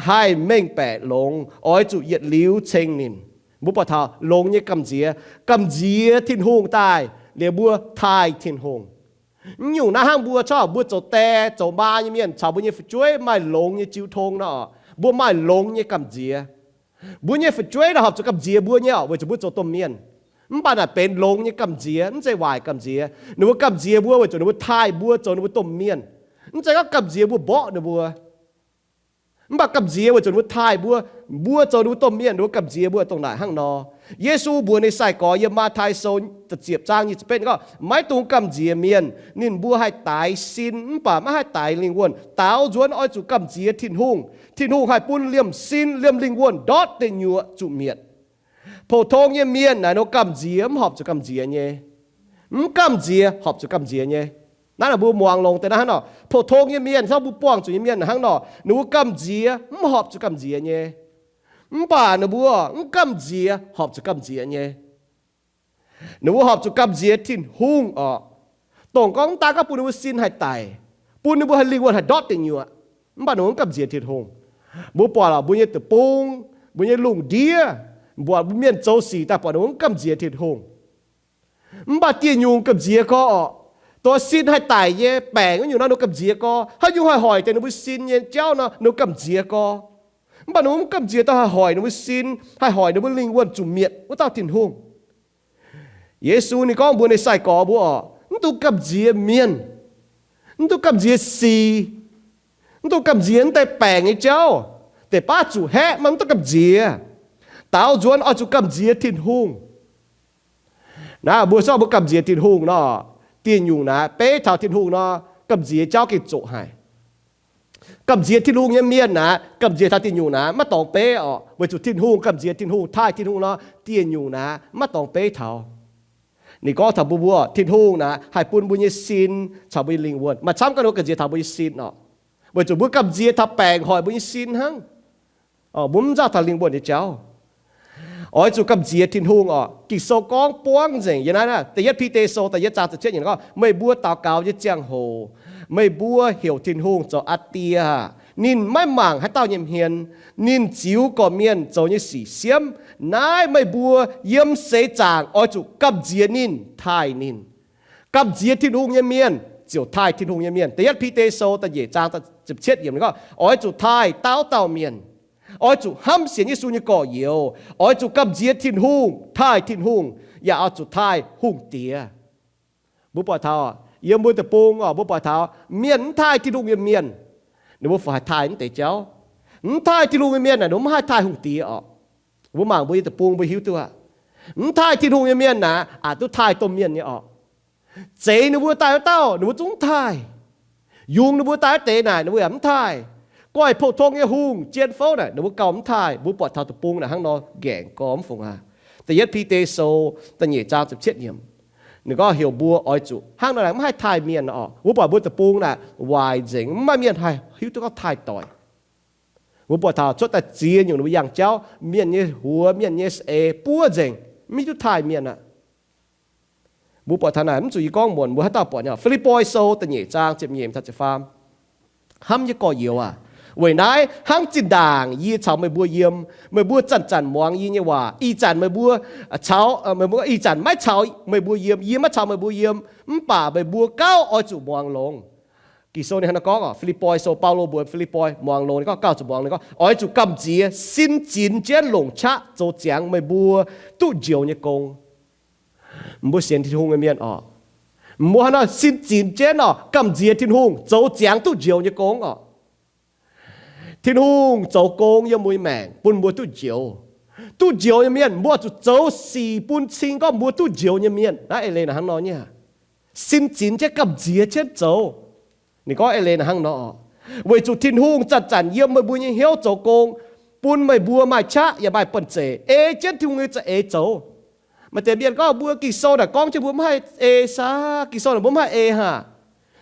haih mengh baeqc longx, oix zuqc yietc liuz ceng ninh. Mbuo buatc taux longx nyei gamh nziex, gamh nziex Tin-Hungh daaih liuz mbuo taaih Tin-Hungh. Mv nyungc naaiv hnangv mbuo corc, mbuo zoux die zoux maa nyei mienh caux mbuo nyei fu'jueiv maaih longx nyei jiu tong nor, mbuo maaih longx nyei gamh nziex. Mbuo nyei fu'jueiv naaic horpc zuqc gamh nziex mbuo nyei orqc, weic zuqc mbuo zoux domh mienh. Mv baac naaic benx longx nyei gamh nziex, mv zeiz waaic gamh nziex. Ninh mbuo gamh nziex mbuo weic zuqc ninh mbuo taaih mbuo zoux ninh mbuo domh mienh. Mv zeiz gorngv gamh nziex mbuo mborqv ninh mbuo. Mv baac gamh nziex weic zuqc ninh mbuo taaih mbuo, mbuo zoux ninh mbuo domh mienh, ninh mbuo gamh nziex mbuo dongh naaic hnangv nor. Yesu mbuox ninh sai-gorx yiem Matv^tai Sou da'ziepc zaang nyic ziepc betv ninh gorngv, maiv dungx gamh nziex mienh. Ninh mbuo haih daix sin mv baac maiv haih daix lingh wuonh. Daaux nzuonx oix zuqc gamh nziex Tin-Hungh. Tin-Hungh haih bun liemh sin liemh lingh wuonh ndortv deic nyuoqc zuqc mietc. Pou-tong nyei mienh naaic ninh mbuo gamh nziex mv horpc zuqc gamh nziex nyei. Mv gamh nziex horpc zuqc gamh nziex nyei. Naaiv naaic mbuo muangx longx deix naaiv hnangv nor. Pou-tong nyei mienh, hnangv mbuo buangh zuqc nyei mienh hnangv nor, ninh mbuo gamh nziex mv horpc zuqc gamh nziex nyei. Mv baac ninh mbuo mv gamh nziex horpc zuqc gamh nziex nyei. Ninh mbuo horpc zuqc gamh nziex Tin-Hungh orqc. Dongh gorngv mv daan gorngv bun ninh mbuo sin haih daic, bun ninh mbuo haih lingh wuonh haih ndortv deic nyuoqc, mv baac ninh mbuo mv gamh nziex Tin-Hungh. Mbuo buatc lorqc, mbuo nyei deic-bung, mbuo nyei lungh ndiev, mbuatc mbuo mienh zoux sic daaih buatc ninh mbuo mv gamh nziex Tin-Hungh. Mv baac dieh nyungc gamh nziex gorx orqc. Dongh sin haih daic nyei baengc wuov nyungc nor ninh mbuo gamh nziex gorx. Haaix nyungc haih hoic deix ninh mbuo sin nyei jauv nor ninh mbuo gamh nziex gorx. Mv baac ninh mbuo mv gamh nziex dongh haih hoic ninh mbuo sin, haih hoic ninh mbuo lingh wuonh zuqc mietc wuov dauh Tin-Hungh. Yesu ninh gorngv mbuox ninh sai-gorx mbuo orqc, mv dungx gamh nziex mienh. Mv dungx gamh nziex sic. Mv dungx gamh nziex mv deix baengc nyei jauv. Deix baav zuqc haeqv, mv dungx gamh nziex. Daaux nzuonx oix zuqc gamh nziex Tin-Hungh. Naaiv mbuo zorqv mbuo gamh nziex Tin-Hungh nor, dieh nyungc naaiv beiv taux Tin-Hungh nor, gamh nziex jauv gengh zoqc haic. Gamh nziex Tin-Hungh nyei mienh naaiv, gamh nziex taux dieh nyungc naaiv maiv dorngx beiv orqc. Weic zuqc Tin-Hungh, gamh nziex Tin-Hungh, taaih Tin-Hungh nor, dieh nyungc naaiv maiv dorngx beiv taux. Ninh gorngv taux mbuo, mbuo Tin-Hungh naaiv haih bun mbuo nyei sin caux mbuo nyei lingh wuonh, maaih camv ganh mbuo gamh nziex taux mbuo nyei sin orqc. Weic zuqc mbuo gamh nziex taux baengc hoic mbuo nyei sin hnangv. Mbuo mv nzauh taux lingh wuonh nyei jauv. Oix zuqc gamh nziex Tin-Hungh orqc. Ging-Sou gorngv buangv nzengc yiem naaiv, Da'yietv Bide Sou da'yietv zaang ziepc cietv yiemc gorngv, meih mbuo daux gaux nyei ziangh hoc, meih mbuo heuc Tin-Hungh zoux Aa Die. Ninh maiv mangc haaix dauh nyei hmien. Ninh ziux gorqv-mienh zoux nyei sic siemv. Naaiv meih mbuo yiem seix zaangc oix zuqc gamh nziex ninh, taaih ninh. Gamh nziex Tin-Hungh nyei mienh ziouc taaih Tin-Hungh nyei mienh. Da'yietv Bide Sou da'nyeic zaang ziepc cietv yiemc gorngv, oix zuqc taaih dauh dauh mienh. Oix zuqc hnamv sienx Yesu nyei gorx-youz. Oix zuqc gamh nziex Tin-Hungh, taaih Tin-Hungh, yaac oix zuqc taaih hungh diex. Mbuo buatc taux yiem mbuo deic-bung orqc, mbuo buatc taux mienh mv taaih Tin-Hungh nyei mienh, ninh mbuo fai haih taaih mv deix jauv. Mv taaih Tin-Hungh nyei mienh naaic, ninh mbuo mv haih taaih hungh diex orqc. Mbuo mangc mbuo nyei deic-bung mbuo hiuv duqv aqv. Mv taaih Tin-Hungh nyei mienh naaic, aqc duqv taaih domh mienh nyei orqc. Zeiz ninh mbuo daaih wuov dauh, ninh mbuo zungv mv taaih. Yungz ninh mbuo daaih wuov deix naaic, ninh mbuo yaac mv taaih. Goiv pou-tong nyei hungh jien fouv naaic, ninh mbuo gauh mv taaih. Mbuo buatc taux deic-bung naaic hnangv nor ngaengc gormx fungx aqv. Da'yietv Bide Sou da'nyeic zaang ziepc cietv yiemc, ninh gorngv heuc mbuo oix zuqc hnangv nor, mv haih taaih mienh orqc. Mbuo buatc mbuo deic-bung naaic waaic nzengc, mv maaih mienh haih hiuv duqv gorngv taaih doic. Mbuo buatc taux cuotv daaih ziex nyungc ninh mbuo yangh jauv, mienh nyei huox, mienh nyei saeng-eix buov nzengc, mv hiuv duqv taaih mienh aqv. Mbuo buatc taux naaic, mv zuqc yie gorngv muonc, mbuo haaix dauh buatc nyei orqc? Fi^lipv^poi Sou da'nyeic zaang ziepc nyeic taux ziepc faam. Hnamv nyei gorx-youz aac, weic naaiv hnangv zinh ndaangc yie caux meih mbuo yiem, meih mbuo zanc-zanc muangx yie nyei waac. Ih zanc meih mbuo caux, meih mbuo ih zanc maiv caux meih mbuo yiem, yie maiv caux meih mbuo yiem, mv baac meih mbuo gauh oix zuqc muangx longx. Ging-Sou ninh hnangv naaiv gorngv orqc, Fi^lipv^poi Sou, Baulo mbuox Fi^lipv^poi muangx longx, ninh gorngv gauh zuqc muangx, ninh gorngv oix zuqc gamh nziex sin zinx jienv longc qaqv zoux ziangx meih mbuo duqv njoux nyei gong. Mbuo sienx Tin-Hungh nyei mienh orqc, mbuo hnangv nor sin zinx jienv orqc, gamh nziex Tin-Hungh zoux ziangx duqv njoux nyei gong orqc. Tin-Hungh zoux gong yiem mbuo nyei maengc bun mbuo duqv njoux. Duqv njoux nyei mienh, mbuo zuqc zoux sic bun cing gorngv mbuo duqv njoux nyei mienh. Naaiv eix leiz naaic hnangv nor nyei. Sin zinx jienv gamh nziex jienv zoux. Ninh gorngv eix leiz naaic hnangv nor, weic zuqc Tin-Hungh zanc-zanc yiem meih mbuo nyei hnyouv zoux gong. bun meih mbuo maaih qaqv yaac maaih banh zeic ei jienv Tin-Hungh nyei za'eix zoux. Maaih deix mienh gorngv mbuo Ging-Sou naaic gorngv jienv mbuo mv haih ei saah? Ging-Sou naaic mbuo mv haih ei haah?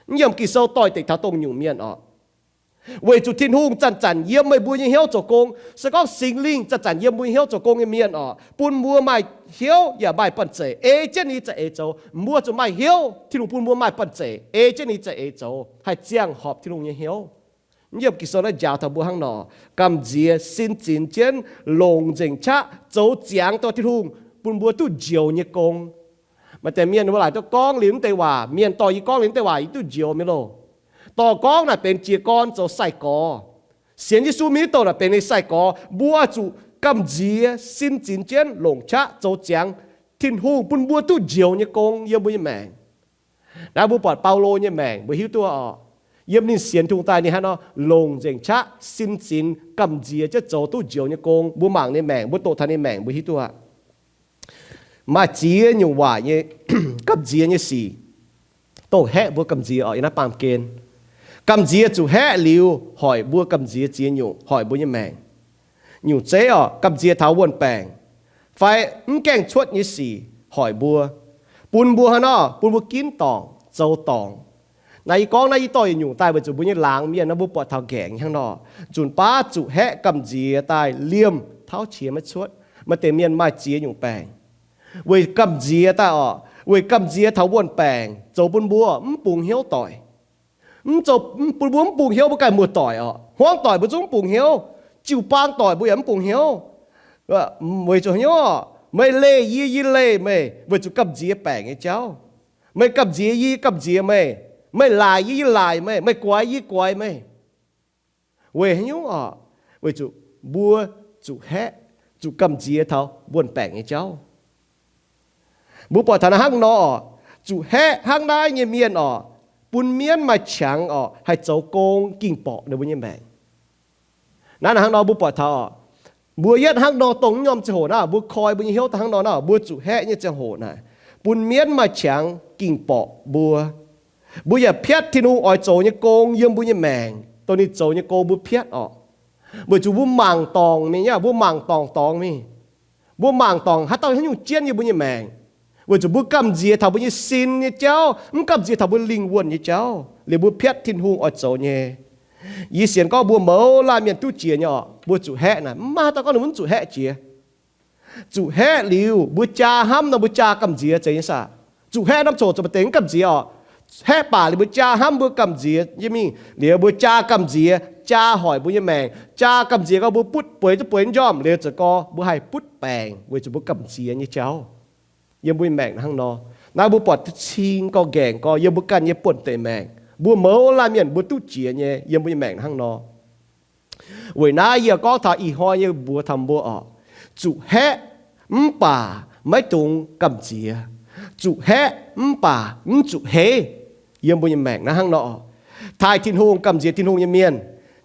Mv yiem Ging-Sou doix-dekc taux dongh nyungc mienh oc. Weic zuqc Tin-Hungh zanc-zanc yiem meih mbuo nyei hnyouv zoux gong. Se gorngv Singx Lingh zanc-zanc yiem mbuo nyei hnyouv zoux gong nyei mienh oc, bun mbuo maaih hnyouv yaac maaih banh zeic ei jienv ninh za'eix zoux. Mbuo zuqc maaih hnyouv, Tin-Hungh bun mbuo maaih banh zeic ei jienv ninh za'eix zoux, haih ziangh horpc Tin-Hungh nyei hnyouv. Mv yiem Ging-Sou naaiv njaaux taux mbuo hnangv nor, gamh nziex sin zinx jienv longc nzengc qaqv zoux ziangx dorh Tin-Hungh bun mbuo duqv njoux nyei gong. Maaih deix mienh mbuo laaic duqv gorngv liuz mv deix waac, mienh dorh yie gorngv liuz mv deix waac yie duqv njoux mienh loh. Dorh gorngv naaic benx jiez gorn zoux sai-gorx. Sienx Yesu mingh mv douh naaic benx ninh sai-gorx. Mbuo zuqc gamh nziex sin zinx jienv longc qaqv zoux ziangx Tin-Hungh bun mbuo duqv njoux nyei gong yiem mbuo nyei maengc. Naaiv mbuo buatc Baulo nyei maengc mbuo hiuv duqv oc. Yiem ninh sienx Tin-Hungh daaih ninh hnangv nor longc nzengc qaqv sin zinx gamh nziex jienv zoux duqv njoux nyei gong. Mbuo mangc ninh maengc, mbuo doqc taux ninh maengc mbuo hiuv duqv maaih ziex nyungc waaic nyei gamh nziex nyei sic dongh haeqv mbuo gamh nziex oc. Yiem naaiv baamh gen, gamh nziex zuqc haeqv liuz hoic mbuo gamh nziex ziex nyungc hoic mbuo nyei maengc. Nyungc zeiv oc, gamh nziex taux wuon-baengc fai mv gaengh cuotv nyei sic hoic mbuo, bun mbuo hnangv nor, bun mbuo ginv dorngc zoux dorngc. Naaiv yie gorngv naaiv yie dorh yietc nyungc daaih weic zuqc mbuo nyei laangz mienh nor mbuo buatc taux nqaengc hnangv nor. Nzunc baav zuqc haeqv gamh nziex daaih liemh tauv qiex maiv cuotv. Maaih deix mienh maaih ziex nyungc baengc weic gamh nziex daaih oc, weic gamh nziex taux wuon-baengc zoux bun mbuo mv bungx hnyouv doic. Mv zoux, bun mbuo mv bungx hnyouv, mbuo ganh muoz-doic oc. Hmuangv doic mbuo zungv mv bungx hnyouv. Jiu-baang doic mbuo yaac mv bungx hnyouv. Weic zuqc hnyouv oc, meih leih yie, yie leih meih weic zuqc gamh nziex baengc nyei jauv. Meih gamh nziex yie, yie gamh nziex meih. Meih laaic yie, yie laaic meih. Meih guaix yie, yie guaix meih. Weic haaix nyungc oc? Weic zuqc mbuo zuqc haeqv, zuqc gamh nziex taux wuon-baengc nyei jauv. Mbuo buatc taux naaiv hnangv nor oc, zuqc haeqv hnangv naaiv nyei mienh oc, bun mienv maaih qangx oc haih zoux gong ging-borqc ninh mbuo nyei maengc. Naaiv hnangv nor mbuo buatc taux oc, mbuo yietv hnangv nor dongh mv norm ziangh hoc naaiv, mbuo koi mbuo nyei hnyouv daaih hnangv nor naaiv, mbuo zuqc haeqv nyei ziangh hoc naaic, bun mienv maaih qangx ging-borqc mbuo. Mbuo yaac piatv Tin-Hungh oix zoux nyei gong yiem mbuo nyei maengc, dongh ninh zoux nyei gong mbuo piatv oc. Weic zuqc mbuo mangc dorngc mingh nyei, mbuo mangc dorngc dorngc mingh. Mbuo mangc dorngc haaix dauh haaix nyungc jienv yiem mbuo nyei maengc. Weic zuqc mbuo gamh nziex taux mbuo nyei sin nyei jauv, mv gamh nziex taux mbuo lingh wuonh nyei jauv liuz mbuo piatv Tin-Hungh oix zoux nyei. Yie sienx gorngv mbuo mouz laanh mienh duqv jiex nyei oc, mbuo zuqc haeqv naaic, mv maaih haaix dauh gorngv ninh mbuo mv zuqc haeqv jiex. Zuqc haeqv liuz mbuo jaa hnamv nor mbuo jaa gamh nziex zeiz nyei saah? Zuqc haeqv norm coc zoux maaih deix mv gamh nziex oc. Haeqv baac liuz mbuo jaa hnamv mbuo gamh nziex nyei mingh liuz mbuo jaa gamh nziex, jaa hoic mbuo nyei maengc, jaa gamh nziex gorngv mbuo butv bueix duqv bueix njormh liuz zoux gorx mbuo haih butv baengc weic zuqc mbuo gamh nziex nyei jauv. Yiem mbuo nyei maengc hnangv nor. Naaiv mbuo buatc duqv cing gorx nqaengc gorx yiem mbuo ganh nyei buonv-deic maengc. Mbuo mouz laanh mienh mbuo duqv jiex nyei yiem mbuo nyei maengc hnangv nor. Weic naaiv yie gorngv taux ih hnoi nyei mbuox taux mbuo oc, zuqc haeqv mv baac maiv dungx gamh nziex. Zuqc haeqv mv baac mv zuqc heiv. Yiem mbuo nyei maengc naaiv hnangv nor, taaih Tin-Hungh, gamh nziex Tin-Hungh nyei mienh,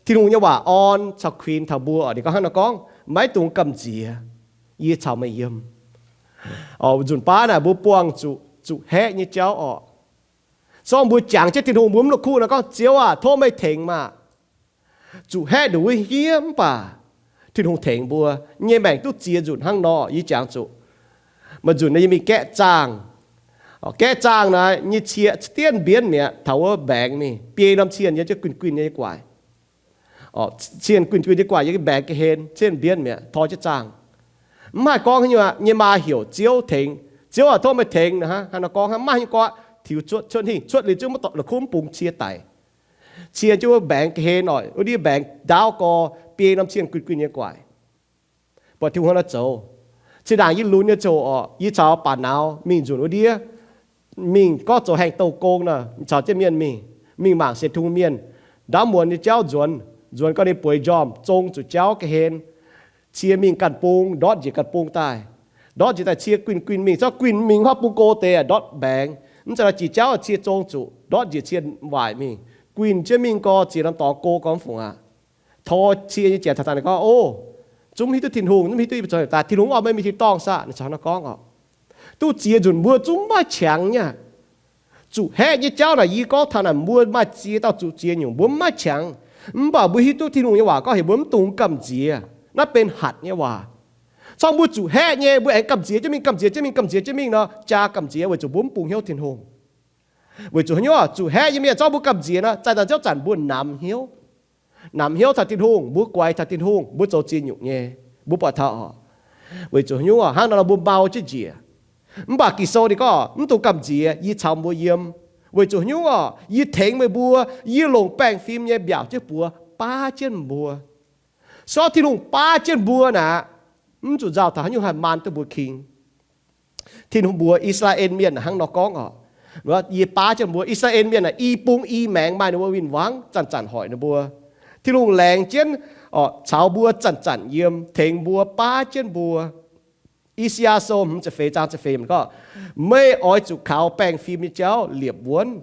Tin-Hungh nyei waac orn caux kuinx taux mbuo oc. Ninh gorngv hnangv nor gorngv, maiv dungx gamh nziex, yie caux meih yiem. Nzunc baav naaic mbuo buangh zuqc zuqc haeqv nyei jauv oc. Sorng mbuo jangx jienv Tin-Hungh mbuo mv la'kuqv nor gorngv, Ziouv aah, tov meih tengx maah! Zuqc haeqv nduqc wuov hniev mv baac Tin-Hungh tengx mbuo nyei maengc duqv ziex nzunc hnangv nor. Yie jangx zuqc maaih nzunc naaiv yie mingh gaeqv zaangh. Gaeqv zaangh naaic nyei cie dienv mbienv mi'aqv, taux wuov mbaengx mingh biei norm cien yiem jienv guinh guinh nyei guaaic. Cien guinh guinh nyei guaaic yiem mbaengx ga'hlen, cien mbienv mi'aqv, tor jienv zaangh. Mv haih gorngv haaix nyungc aqv. Nyei maa heuc Ziouv tengx, Ziouv aah, tov meih tengx. Hnangv nor gorngv hnangv, mv maaih haaix nyungc gorngv, tiux cuotv, cuotv hingh, cuotv liuz zungv maiv dorngx la'kuqv mv bungx cie daic. Cie jienv wuov mbaengx ga'hlen oc, wuov ndiev mbaengx ndaauv gorx biei norm cien guinh guinh nyei guaaic. Buatc Tin-Hungh hnangv nor zoux. Zinh ndaangc yie lunx nyei ziangh hoc oc, yie caux baac nauz mingh nzunc wuov ndiev, mingh gorngv zoux haengh douh gong nor, caux jienv mienh mingh, mingh mangc sienx Tin-Hungh mienh ndaamv muonz nyei jauv nzuonx. Nzuonx gau ninh bueix njormh, zong zuqc jauv ga'hlen. Cie mingh ganh bung, ndortv njiec ganh bung daaih. Ndortv njiec daaih cie guinh guinh mingh, zorqv guinh mingh hopv bung go deix ndortv mbaengx. Mv zeiz nor jiex jauv cie zong zuqc, ndortv njiec cie waaic mingh. Guinh jienv mingh gau, ziex norm dorngx go gau mv fungc aqv. Tor cie nyei jiex taux daaih ninh gorngv, O, zungv mv hiuv duqv Tin-Hungh, zungv mv hiuv duqv yie mbuo zoux haaix nyungc daaih, Tin-Hungv orn meih mingh tin-dorngh saah? Ninh caux hnangv nor gorngv oc. Duqv ziex nzunc mbuo zungv mv maaih qangx nyei. Zuqc haeqv nyei jauv naaic yie gorngv taux naaic mbuo maaih ziex dauh zuqc ziex nyungc mbuo mv maaih qangx. Mv baac mbuo hiuv duqv Tin-Hungh nyei waac gorngv heuc mbuo mv dungx gamh nziex. Naaiv benx hatc nyei waac. Corc mbuo zuqc haeqv nyei, mbuo aengx gamh nziex jienv mingh, gamh nziex jienv mingh, gamh nziex jienv mingh nor, jaa gamh nziex weic zuqc mbuo mv bungx hnyouv Tin-Hungh. Weic zuqc haaix nyungc oc? Zuqc haeqv nyei mienh, corc mbuo gamh nziex nor, zaih daaih ziouc zanc mbuo namx hnyouv. Namx hnyouv taux Tin-Hungh, mbuo guaix taux Tin-Hungh, mbuo zoux ziex nyungc nyei. Mbuo buatc taux oc, weic zuqc haaix nyungc oc? Hnangv nor nor mbuo mau jienv njiec. Mv baac Ging-Sou ninh gorngv, mv dungx gamh nziex, yie caux mbuo yiem. Weic zuqc haaix nyungc oc? Yie tengx meih mbuo, yie longc baengh fim nyei mbiaauc jienv buoz baav jienv mbuo. Sortv Tin-Hungh baav jienv mbuo naaic, mv zuqc nzauh taux haaix nyungc haih maan duqv mbuo king. Tin-Hungh mbuox I^saa^laa^en Mienh hnangv nor gorngv oc, yie baav jienv mbuo. I^saa^laa^en Mienh naaic i bung i maengx maaih ninh mbuo win-wangv, zanc-zanc hoic ninh mbuo. Tin-Hungh laengz jienv oc, caux mbuo zanc-zanc yiem, tengx mbuo, baav jienv mbuo. I^saa^yaa Sou hmz ziepc feix zaang ziepc feix gorngv, meih oix zuqc kaux baengh fim nyei jauv liepc wuonv.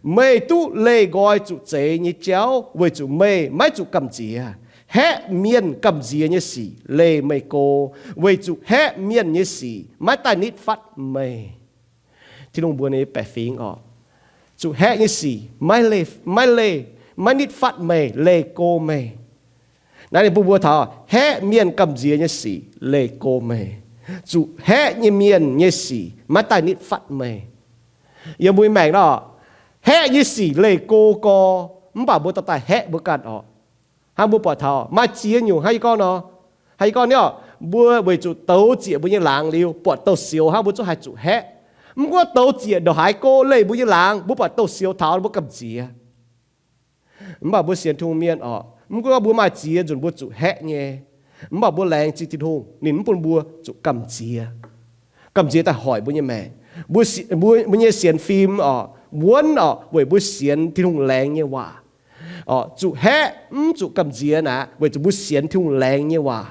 Meih duqv leih nqoi zuqc zeix nyei jauv weic zuqc meih maiv zuqc gamh nziex. Haeqv mienh gamh nziex nyei sic leih meih go, weic zuqc haeqv mienh nyei sic maiv daaih nitv fatv meih. Tin-Hungh mbuox ninh nyei baeqc fingx oc, zuqc haeqv nyei sic maiv leih, maiv leih, maiv nitv fatv meih, leih go meih. Naaiv ninh bun mbuo taux haeqv mienh gamh nziex nyei sic leih go meih. Zuqc haeqv nyei mienh nyei sic maiv daaih nitv fatv meih. Yiem mbuo nyei maengc nor, haeqv nyei sic leih go gorx, mv baac mbuo dorh daaih haeqv mbuo ganh oc. Hnangv mbuo buatc taux maaih ziex nyungc hnangv yie gorngv nor, hnangv yie gorngv nyei oc, mbuo weic zuqc douz ziec mbuo nyei laangz liuz buatc douz-sioux hnangv, mbuo zungv haih zuqc haeqv. Mv gunv douz ziec ndongc haaix go leih mbuo nyei laangz, mbuo buatc douz-sioux taux, mbuo gamh nziex. Mv baac mbuo sienx Tin-Hungh mienh oc, mv gunv mbuo maaih ziex nzunc mbuo zuqc haeqv nyei, mv baac mbuo laengz zingh Tin-Hungh, ninh mv bun mbuo zuqc gamh nziex. Gamh nziex daaih hoic mbuo nyei maengc. Mbuo, mbuo nyei sienx fim oc, wuonv oc, weic mbuo sienx Tin-Hungh laengz nyei waac. Oc, zuqc haeqv mv zuqc gamh nziex naaic, weic zuqc mbuo sienx Tin-Hungh laengz nyei waac.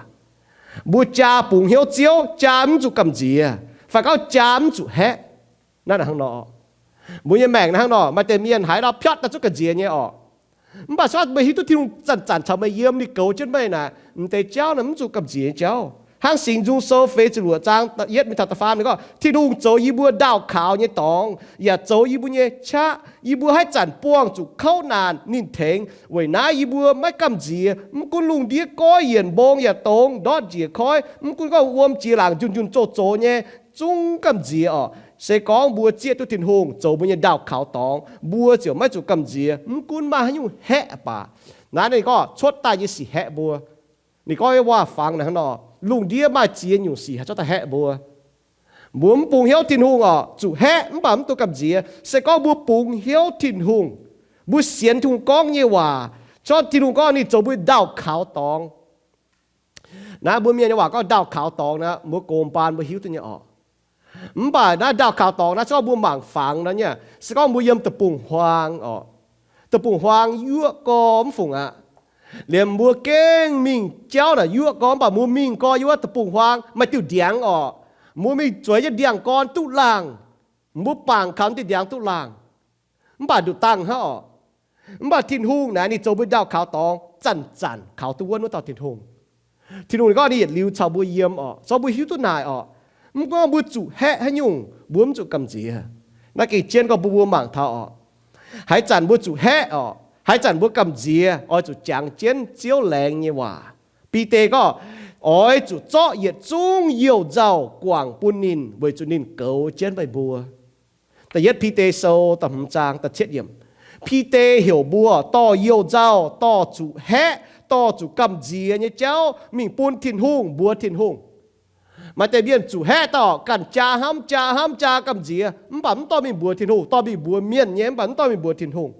Mbuo jaa bungx hnyouv Ziouv, jaa mv zuqc gamh nziex, fai gorngv jaa mv zuqc haeqv. Naaiv hnangv nor, mbuo nyei maengc naaiv hnangv nor, maaih deix mienh haiz nor piatv daaih zuqc gamh nziex nyei oc. Mv baac se gorngv meih hiuv duqv Tin-Hungh zanc-zanc caux meih yiem, ninh goux jienv meih naaic, m'deix jauv naaic mv zuqc gamh nziex nyei jauv. Hnangv Singx Nzung Sou feix ziepc luoqc zaang yietv mingh taux da'faam ninh gorngv, Tin-Hungh zoux yie mbuo ndaauh kaux nyei dorngx, yaac zoux yie mbuo nyei qaqv. Yie mbuo haaix zanc buangh zuqc kouv naanc, ninh tengx. Weic naaiv yie mbuo maiv gamh nziex. Mv gunv lungh ndiev goiv yienc mbong yaac dongz ndortv njiec koiv, mv gunv gorngv wuom jiex laangc njunh njunh zoh zox nyei, zungv gamh nziex oc. Se gorngv mbuo zieqv duqv Tin-Hungh zoux mbuo nyei ndaauh kaux dorngx, mbuo ziouc maiv zuqc gamh nziex, mv gunv maaih haaix nyungc haeqv baac. Naaiv ninh gorngv cuotv daaih nyei sic haeqv mbuo. Ninh gorngv nyei waac-fangx naaiv hnangv nor, lungh ndiev maaih ziex nyungc sic haih cuotv daaih haeqv mbuo. Mbuo mv bungx hnyouv Tin-Hungh oc, zuqc haeqv mv baac mv dungx gamh nziex. Se gorngv mbuo bungx hnyouv Tin-Hungh, mbuo sienx Tin-Hungh gorngv nyei waac, corc Tin-Hungh gorngv ninh zoux mbuo ndaauh kaux dorngx. Naaiv mbuo mienh nyei waac gorngv ndaauh kaux dorngx naaiv, mbuo gox mbaan mbuo hiuv duqv nyei oc. Mv baac naaiv ndaauh kaux dorngx naaiv, se gorngv mbuo mangc fangx nor nyei, se gorngv mbuo yiem deic-bung-huaang oc, deic-bung-huaang yuoqv gorx mv fungc aqv. Liemh mbuo gengh mingh jauv naaic yuoqv gorx, mv baac mbuo mingh gorx yiem wuov deic-bung-huaang maaih diuh ndiangx oc. Mbuo mingh zueiz jienv ndiangx gorn duqv laangh. Mbuo bangc kaux diuh ndiangx duqv laangh. Mv baac nduqc dangh hnangv oc. Mv baac Tin-Hungh naaiv ninh zoux mbuo ndaauh kaux dorngx, zanc-zanc kaux duqv wuonv wuov dauh Tin-Hungh. Tin-Hungh ninh gorngv ninh yietc liuz caux mbuo yiem oc, corc mbuo hiuv duqv naaic oc. Mv gunv mbuo zuqc haeqv haaix nyungc, mbuo mv zuqc gamh nziex. Naaiv gengh jienv gorngv bun mbuo mangc taux oc, haaix zanc mbuo zuqc haeqv oc, haaix zanc mbuo gamh nziex, oix zuqc jangx jienv Ziouv laengz nyei waac. Bide gorngv, oix zuqc zorqv yietc zungv youh nzauh guangc bun ninh weic zuqc ninh goux jienv meih mbuo. Da'yietv Bide Sou da'hmz zaang da'cietv yiemc. Bide heuc mbuo dorh youh nzauh, dorh zuqc haeqv, dorh zuqc gamh nziex nyei jauv mingh bun Tin-Hungh, mbuox Tin-Hungh. Maaih deix mienh zuqc haeqv dorh ganh jaa hnamv, jaa hnamv, jaa gamh nziex, mv baac mv dorh mingh mbuox Tin-Hungh, dorh mingh mbuox mienh nyei, mv baac mv dorh mingh mbuox Tin-Hungh.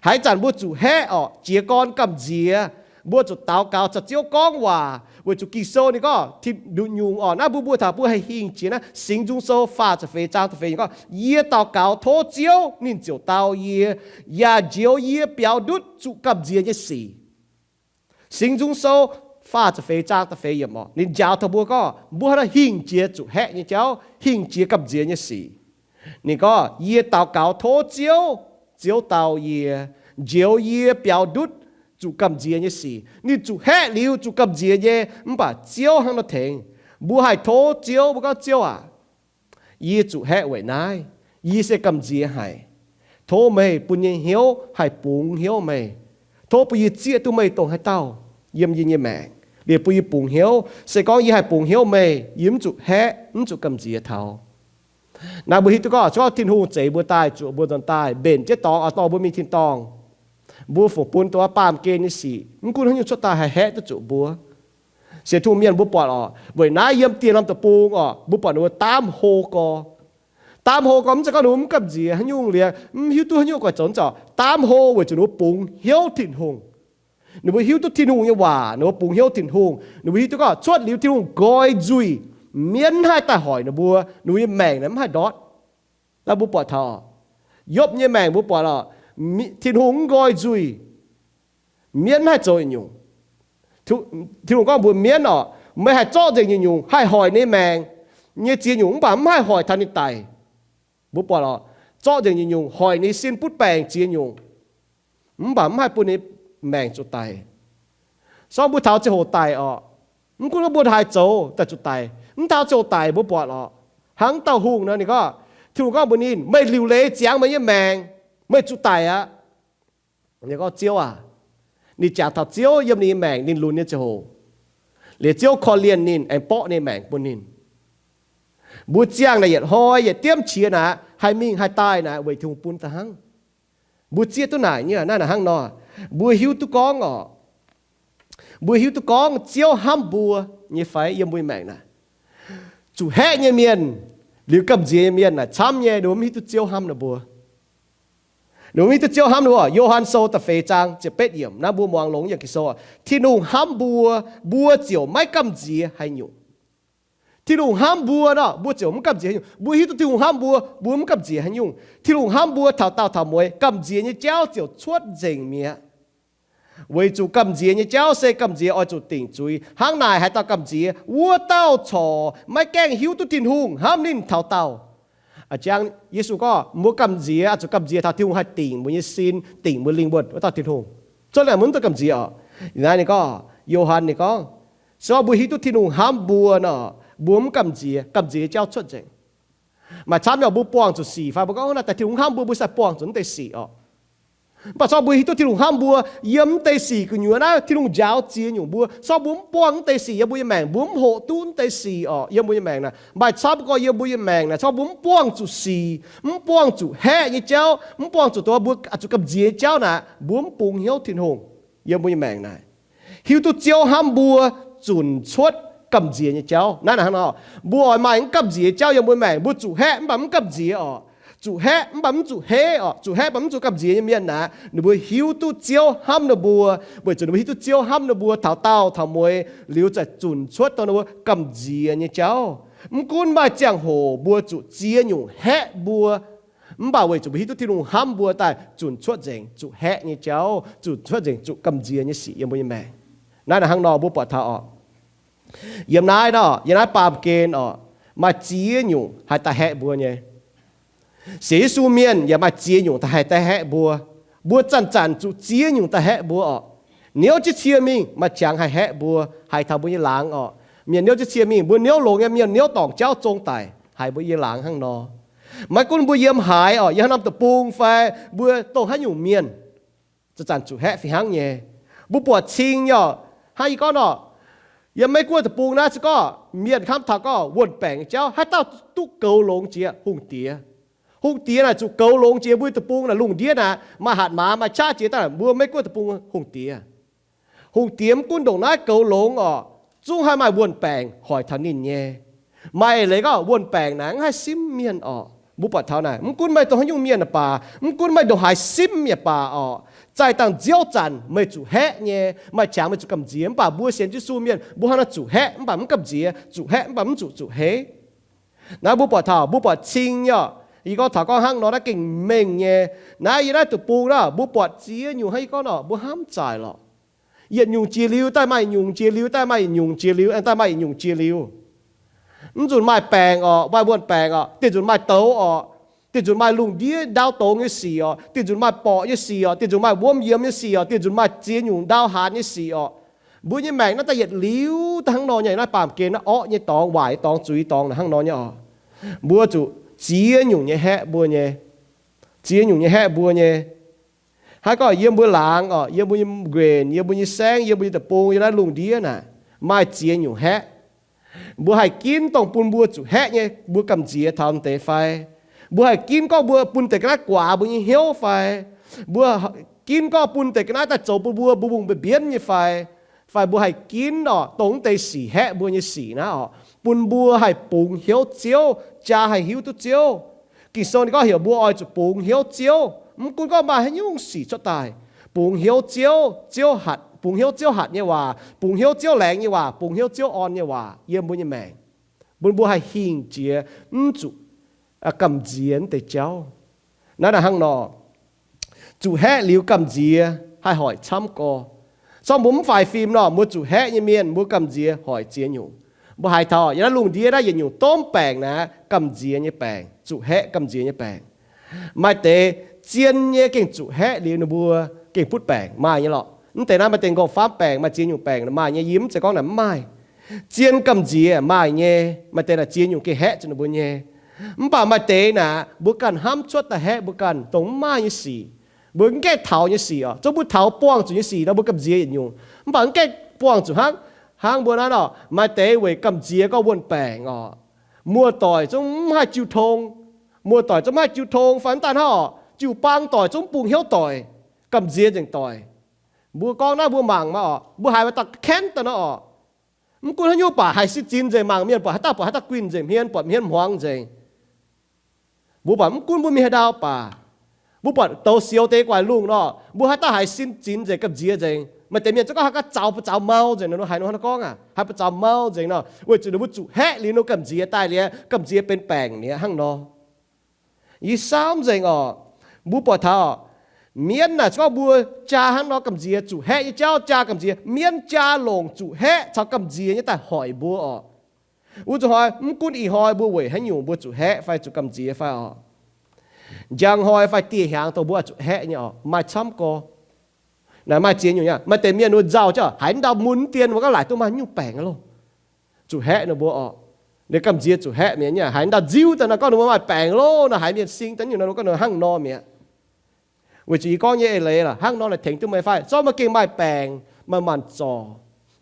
Haaix zanc mbuo zuqc haeqv orqc, jiez gorn gamh nziex, mbuo zuqc daux gaux caux Ziouv gorngv waac, weic zuqc Ging-Sou ninh gorngv, nduqc nyungc orqc, naaiv mbuo mbuo taux mbuo haih hingh jiex naaiv Singx Nzung Sou faah ziepc feix zaang da'feix yiemc gorngv, yie daux gaux tov Ziouv, ninh ziouc dau yie, yaac njoux yie biaux ndutv zuqc gamh nziex nyei sic. Singx Nzung Sou faah ziepc feix zaang da'feix yiemc orqc, ninh njaaux taux mbuo gorngv mbuo haaix nor hingh jiex zuqc haeqv nyei jauv, hingh jiex gamh nziex nyei sic. Ninh gorngv, yie daux gaux tov Ziouv, Ziouv dau yie, njoux yie biaux ndutv zuqc gamh nziex nyei sic. Ninh zuqc haeqv liuz zuqc gamh nziex nyei, mv baac Ziouv hnangv nor tengx. Mbuo haih tov Ziouv, mbuo gorngv, Ziouv aac, yie zuqc haeqv weic naaiv, yie se gamh nziex haic. Tov meih bun nyei hnyouv haih bungx hnyouv meih. Tov bun yie zieqv duqv meih dongh haaix dauh yiem yie nyei maengc. Liuz bun yie bungx hnyouv. Se gorngv yie haih bungx hnyouv meih, yie mv zuqc haeqv, mv zuqc gamh nziex taux. Naaiv mbuo hiuv duqv gorngv, se gorngv Tin-Hungh zeix mbuo daaih, zuoqc mbuo nzuonx daaih, mbenc jienv dorngx oix dorh mbuo mingh tin-dorngh, mbuo fungc bun dongh baamh gen nyei sic, mv gunv haaix nyungc cuotv daaih haih haeqv duqv zuqc mbuo. Sienx Tin-Hungh mienh mbuo buatc oc, weic naaiv yiem dieh norm deic-bung oc, mbuo buatc ninh mbuo daamv hlo gorx. Daamv hlo gorx mv zeiz gorngv ninh mbuo mv gamh nziex haaix nyungc liuz mv hiuv duqv haaix nyungc guaix zoux, mv zeiz. Daamv hlo weic zuqc ninh mbuo bungx hnyouv Tin-Hungh. Ninh mbuo hiuv duqv Tin-Hungh nyei waac, ninh mbuo bungx hnyouv Tin-Hungh. Ninh mbuo hiuv duqv gorngv cuotv liuz Tin-Hungh nqoi nzuih, mienv mv haih daaih hoic ninh mbuo, ninh mbuo nyei maengc naaic mv haih ndortv. Naaiv mbuo buatc taux Yopv nyei maengc mbuo buatc oc, Tin-Hungh mv nqoi nzuih, mienv mv haih zoux nyungc. Tin-Hungh gorngv mbuox mienv oc, meih haih zorqv nzengc nyungc-nyungc haih hoic ninh maengc nyei ziex nyungc, mv baac mv haih hoic taux ninh daic. Mbuo buatc oc, zorqv nzengc nyungc-nyungc hoic ninh sin butv baengc ziex nyungc, mv baac mv haih bun ninh maengc zuqc daic. Sorng mbuo taux ziangh hoc daic oc, mv gunv mbuo haaix zoux daaih zuqc daic, mv taux ziangh hoc daic mbuo buatc oc, hnangv dauh hungh nor ninh gorngv, Tin-Hungh gorngv mbuox ninh, meih liuc leiz ziangx meih nyei maengc, meih zuqc daic aqv. Ninh gorngv, Ziouv aac, ninh jangx taux Ziouv yiem ninh nyei maengc ninh lunx nyei ziangh hoc, liuz Ziouv korv-lienh ninh aengx borqv ninh maengc bun ninh. Mbuo ziangh naaic yietc hnoi yietc diemv qiex naaic, haih mingh haih daaih naaic weic Tin-Hungh bun daaih hnangv. Mbuo zieqv duqv naaic nyei, naaiv naaic hnangv nor, mbuo hiuv duqv gorngv oc, mbuo hiuv duqv gorngv Ziouv hnamv mbuo nyei fai? Yiem mbuo nyei maengc naaic, zuqc haeqv nyei mienh liuz gamh nziex nyei mienh naaic camv nyei, ninh mbuo mv hiuv duqv Ziouv hnamv ninh mbuo. Ninh mbuo mv hiuv duqv Ziouv hnamv ninh mbuo. Yo^han Sou da'feix zaang ziepc betv yiemc naaiv mbuo muangx longx yiem Ging-Sou, Tin-Hungh hnamv mbuo, mbuo ziouc maiv gamh nziex haaix nyungc. Tin-Hungh hnamv mbuo nor, mbuo ziouc mv gamh nziex haaix nyungc. Mbuo hiuv duqv Tin-Hungh hnamv mbuo, mbuo mv gamh nziex haaix nyungc. Tin-Hungh hnamv mbuo taux daauh taux mueiz, gamh nziex nyei jauv ziouc cuotv nzengc mi'aqv. Weic zuqc gamh nziex nyei jauv se gamh nziex oix zuqc dingc zuiz. Hnangv naaic haaix dauh gamh nziex, wuov dauh corc maiv gaengh hiuv duqv Tin-Hungh hnamv ninh taux daauh. A'jang Yesu gorngv mbuo gamh nziex oix zuqc gamh nziex taux Tin-Hungh haih dingc mbuo nyei sin, dingc mbuo lingh wuonh wuov dauh Tin-Hungh. Cuotv naaic mbuo mv duqv gamh nziex oc. Naaiv ninh gorngv, Yo^han ninh gorngv, se gorngv mbuo hiuv duqv Tin-Hungh hnamv mbuo nor, mbuo mv gamh nziex, gamh nziex nyei jauv cuotv nzengc. Maaih camv nyei mbuo buangh zuqc sic fai mbuo gorngv naaiv daaih Tin-Hungh hnamv mbuo, mbuo sai buangh zuqc naaiv deix sic oc. Mv baac se gorngv mbuo hiuv duqv Tin-Hungh hnamv mbuo, yiem naaiv deix sic gu'nyuoz naaiv Tin-Hungh njaaux ziex nyungc mbuo. Se gorngv mbuo mv buangh naaiv deix sic yiem mbuo nyei maengc, mbuo mv hoqc duqv naaiv deix sic oc. Yiem mbuo nyei maengc naaic, maaih camv gorx yiem mbuo nyei maengc naaic, se gorngv mbuo mv buangh zuqc sic, mv buangh zuqc haeqv nyei jauv, mv buangh zuqc dongh mbuo zuqc gamh nziex nyei jauv naaic, mbuo mv bungx hnyouv Tin-Hungh. Yiem mbuo nyei maengc naaic, hiuv duqv Ziouv hnamv mbuo zunc cuotv gamh nziex nyei jauv. Naaiv naaic hnangv nor, mbuo oix maaih mv gamh nziex jauv yiem mbuo maengc, mbuo zuqc haeqv mv baac mv gamh nziex oc. Zuqc haeqv mv baac mv zuqc heiv oc. Zuqc haeqv mv baac mv zuqc gamh nziex nyei mienh naaic, ninh mbuo hiuv duqv Ziouv hnamv ninh mbuo, weic zuqc ninh mbuo hiuv duqv Ziouv hnamv ninh mbuo taux daauh taux mueiz liuz, za'gengh zunc cuotv dongh ninh mbuo gamh nziex nyei jauv. Mv gunv maaih ziangh hoc mbuo zuqc ziex nyungc haeqv mbuo, mv baac weic zuqc mbuo hiuv duqv Tin-Hungh hnamv mbuo daaih zunc cuotv nzengc zuqc haeqv nyei jauv, zunc cuotv nzengc zuqc gamh nziex nyei sic yiem mbuo nyei maengc. Naaiv naaic hnangv nor mbuo buatc taux oc, yiem naaiv nor, yiem naaiv baamh gen oc, maaih ziex nyungc haih daaih haeqv mbuo nyei. Sienx Yesu mienh yaac maaih ziex nyungc daaih haih daaih haeqv mbuo. Mbuo zanc-zanc zuqc ziex nyungc daaih haeqv mbuo oc. Niouv jienv cie mingh maaih qangx haih haeqv mbuo, haiz taux mbuo nyei laangz oc. Mienh niouv jienv cie mingh, mbuo niouv longx nyei, mienh niouv dorngc jauv zong daic, haiz mbuo nyei laangz hnangv nor. Maiv gunv mbuo yiem haaix oc, yiem haaix norm deic-bung fai mbuo dongh haaix nyungc mienh, zanc-zanc zuqc haeqv fih hnangv nyei. Mbuo buatc cing nyei oc. Hnangv yie gorngv nor, yiem Meiv Guoqv deic-bung naaiv se gorngv mienh hnamv taux gorngv wuon-baengc nyei jauv, haaix dauh duqv goux longx jiex? Hungh diex. Hungh diex naaic zuqc goux longx jiex. Mbuo deic-bung naaic lungh ndiev naaic maaih hatc maaz maaih qaqv jiex daaih, mbuo Meiv Guoqv deic-bung hungh diex. Hungh diex mv gunv ndongc naaiv goux longx oc, zungv haih maaih wuon-baengc hoic taux ninh nyei. Maaih leiz gorngv wuon-baengc naaic mv haih simv mienh oc. Mbuo buatc taux naaic, mv gunv meih dongh haaix nyungc mienh yaac baac, mv gunv meih ndongc haaix simv yaac baac oc, zaih dangh nziouv zanc meih zuqc haeqv nyei. Maaih qangx meih zuqc gamh nziex, mv baac mbuo sienx Yesu mienh mbuo hnangv naaiv zuqc haeqv mv baac mv gamh nziex, zuqc haeqv mv baac mv zuqc zuqc heiv. Naaiv mbuo buatc taux, mbuo buatc cing nyei oc. Yie gorngv taux gorngv hnangv nor naaiv gengh mengh nyei. Naaiv yiem naaiv deic-bung naaiv mbuo buatc ziex nyungc hnangv yie gorngv nor mbuo hnamv zaic lorqc. Yietc nyungc jiex liuz daaih maaih yietc nyungc, jiex liuz daaih maaih yietc nyungc, jiex liuz daaih maaih yietc nyungc jiex liuz. Mv nzunc maaih baengc oc, maaih wuon-baengc oc, dieh nzunc maaih douz oc, dieh nzunc maaih lungh ndiev ndau dongz nyei sic oc, dieh nzunc maaih borqc nyei sic oc, dieh nzunc maaih wuom yiemx nyei sic oc, dieh nzunc maaih ziex nyungc ndau haanz nyei sic oc. Mbuo nyei maengc naaiv daaih yietc liuz daaih hnangv nor nyei, naaiv baamh gen naaiv orqv nyei dorngx, waaic nyei dorngx, zuiz dorngx naaic hnangv nor nyei oc. Mbuo zuqc ziex nyungc nyei haeqv mbuo nyei. Ziex nyungc nyei haeqv mbuo nyei. Haaix gorngv yiem mbuo laangz oc, yiem mbuo nyei nquenc, yiem mbuo nyei saengv, yiem mbuo nyei deic-bung, yiem naaiv lungh ndiev naaic, maaih ziex nyungc haeqv. Mbuo haih ginv dongh bun mbuo zuqc haeqv nyei mbuo gamh nziex taux deix fai? Mbuo haih ginv gorngv mbuo bun deix ga'naaiv guaax mbuo nyei hnyouv fai? Mbuo ginv gorngv bun deix ga'naaiv daaih zoux bun mbuo, mbuo mbungh mbienv nyei fai? Fai mbuo haih ginv oc, dongh mv deix sic haeqv mbuo nyei sic naaiv oc, bun mbuo haih bungx hnyouv Ziouv, jaa haih hiuv duqv Ziouv. Ging-Sou ninh gorngv heuc mbuo oix zuqc bungx hnyouv Ziouv, mv gunv gorngv maaih haaix nyungc sic cuotv daaih, bungx hnyouv Ziouv, Ziouv hatc, bungx hnyouv Ziouv hatc nyei waac, bungx hnyouv Ziouv laengz nyei waac, bungx hnyouv Ziouv orn nyei waac yiem mbuo nyei maengc, bun mbuo haih hingh jiex, mv zuqc gamh nziex mv deix jauv. Naaiv hnangv nor, zuqc haeqv liuz gamh nziex haih hoic camv gorx. Sorng mbuo mv faix fim nor, mbuo zuqc haeqv nyei mienh mbuo gamh nziex hoic ziex nyungc. Mbuo haiz taux yiem naaiv lungh ndiev naaiv yietc nyungc domh baengc naaiv gamh nziex nyei baengc, zuqc haeqv gamh nziex nyei baengc. Maaih deix zien nyei gengh zuqc haeqv liuz ninh mbuo gengh butv baengc, maaih nyei lorqc. Mv deix naaiv maaih deix nqox faamv baengc, maaih ziex nyungc baengc maaih nyei. Yie mv zeiz gorngv naaic mv maaih. Zien gamh nziex maaih nyei, maaih deix naaic ziex nyungc gengh haeqv zuqc ninh mbuo nyei. Mv baac maaih deix naaic mbuo ganh hnamv cuotv daaih haeqv mbuo ganh dongh mv maaih nyei sic. Mbuo mv gaengh taux nyei sic oc, zungv mbuo taux buangh zuqc nyei sic nor mbuo gamh nziex yietc nyungc. Mv baac mv gaengh buangh zuqc hnangv, hnangv mbuo naaiv oc, maaih deix weic gamh nziex gorngv wuonh baengc oc, muoz-doic zungv mv haih jiu tong. Muoz-doic zungv mv haih jiu tong fai mv daaih hnangv oc, jiu-baang doic zungv mv bungx hnyouv doic, gamh nziex nzengc doic. Mbuo gorngv naaiv mbuo mangc maah oc, mbuo haiz maaih dauh kaenv daaih nor oc, mv gunv haaix nyungc baac haih sin zinx nzengc, mangc mienh buatc haaix dauh buatc haaix dauh guinh nzengc, hmien buatc hmien hmuangx nzengc. Mbuo buatc mv gunv mbuo mingh haaix ndau baac, mbuo buatc douz sioux deix guaix lungh nor, mbuo haaix dauh haiz sin zinx nzengc, gamh nziex nzengc. Maaih deix mienh zungv gorngv haaix gaax zaux buoz zaux mau nzengc nor, haaix nor gorngv aqv, haaix buoz zaux mau nzengc nor, weic zuqc ninh mbuo zuqc haeqv liuz ninh gamh nziex daaih liuz, gamh nziex benx baengc mi'aqv hnangv nor. Yie saamv nzengc oc, mbuo buatc taux mienv naaic gorngv mbuo jaa hnangv nor gamh nziex, zuqc haeqv nyei jauv jaa gamh nziex, mienv jaa longc zuqc haeqv caux gamh nziex nyei daaih hoic mbuo oc. Wuov zuqc hnoi mv gunv ih hnoi mbuo weic haaix nyungc mbuo zuqc haeqv fai zuqc gamh nziex fai oc, njang hnoi fai dieh hnyangx dongh mbuo oix zuqc haeqv nyei oc, maaih camv gorx. Naaic maaih ziex nyungc nyei. Maaih deix mienh wuov nzauh jauv haiz ndau mun dien mbuo gorngv laaic duqv maaih nyungc baengc loh, zuqc haeqv ninh mbuo oc. Ninh gamh nziex zuqc haeqv mi'aqv. Haiz ndau nziuv daaih nor gorngv ninh mbuo maaih baengc loh nor, haiz mienh sing daaih nyungc nor gorngv ninh hnangv nor mi'aqv. Weic zuqc yie gorngv nyei eix leiz lorqc, hnangv nor naaic tengx duqv meih fai? Zorqv meih gengh maaih baengc, maaih maanc zorc,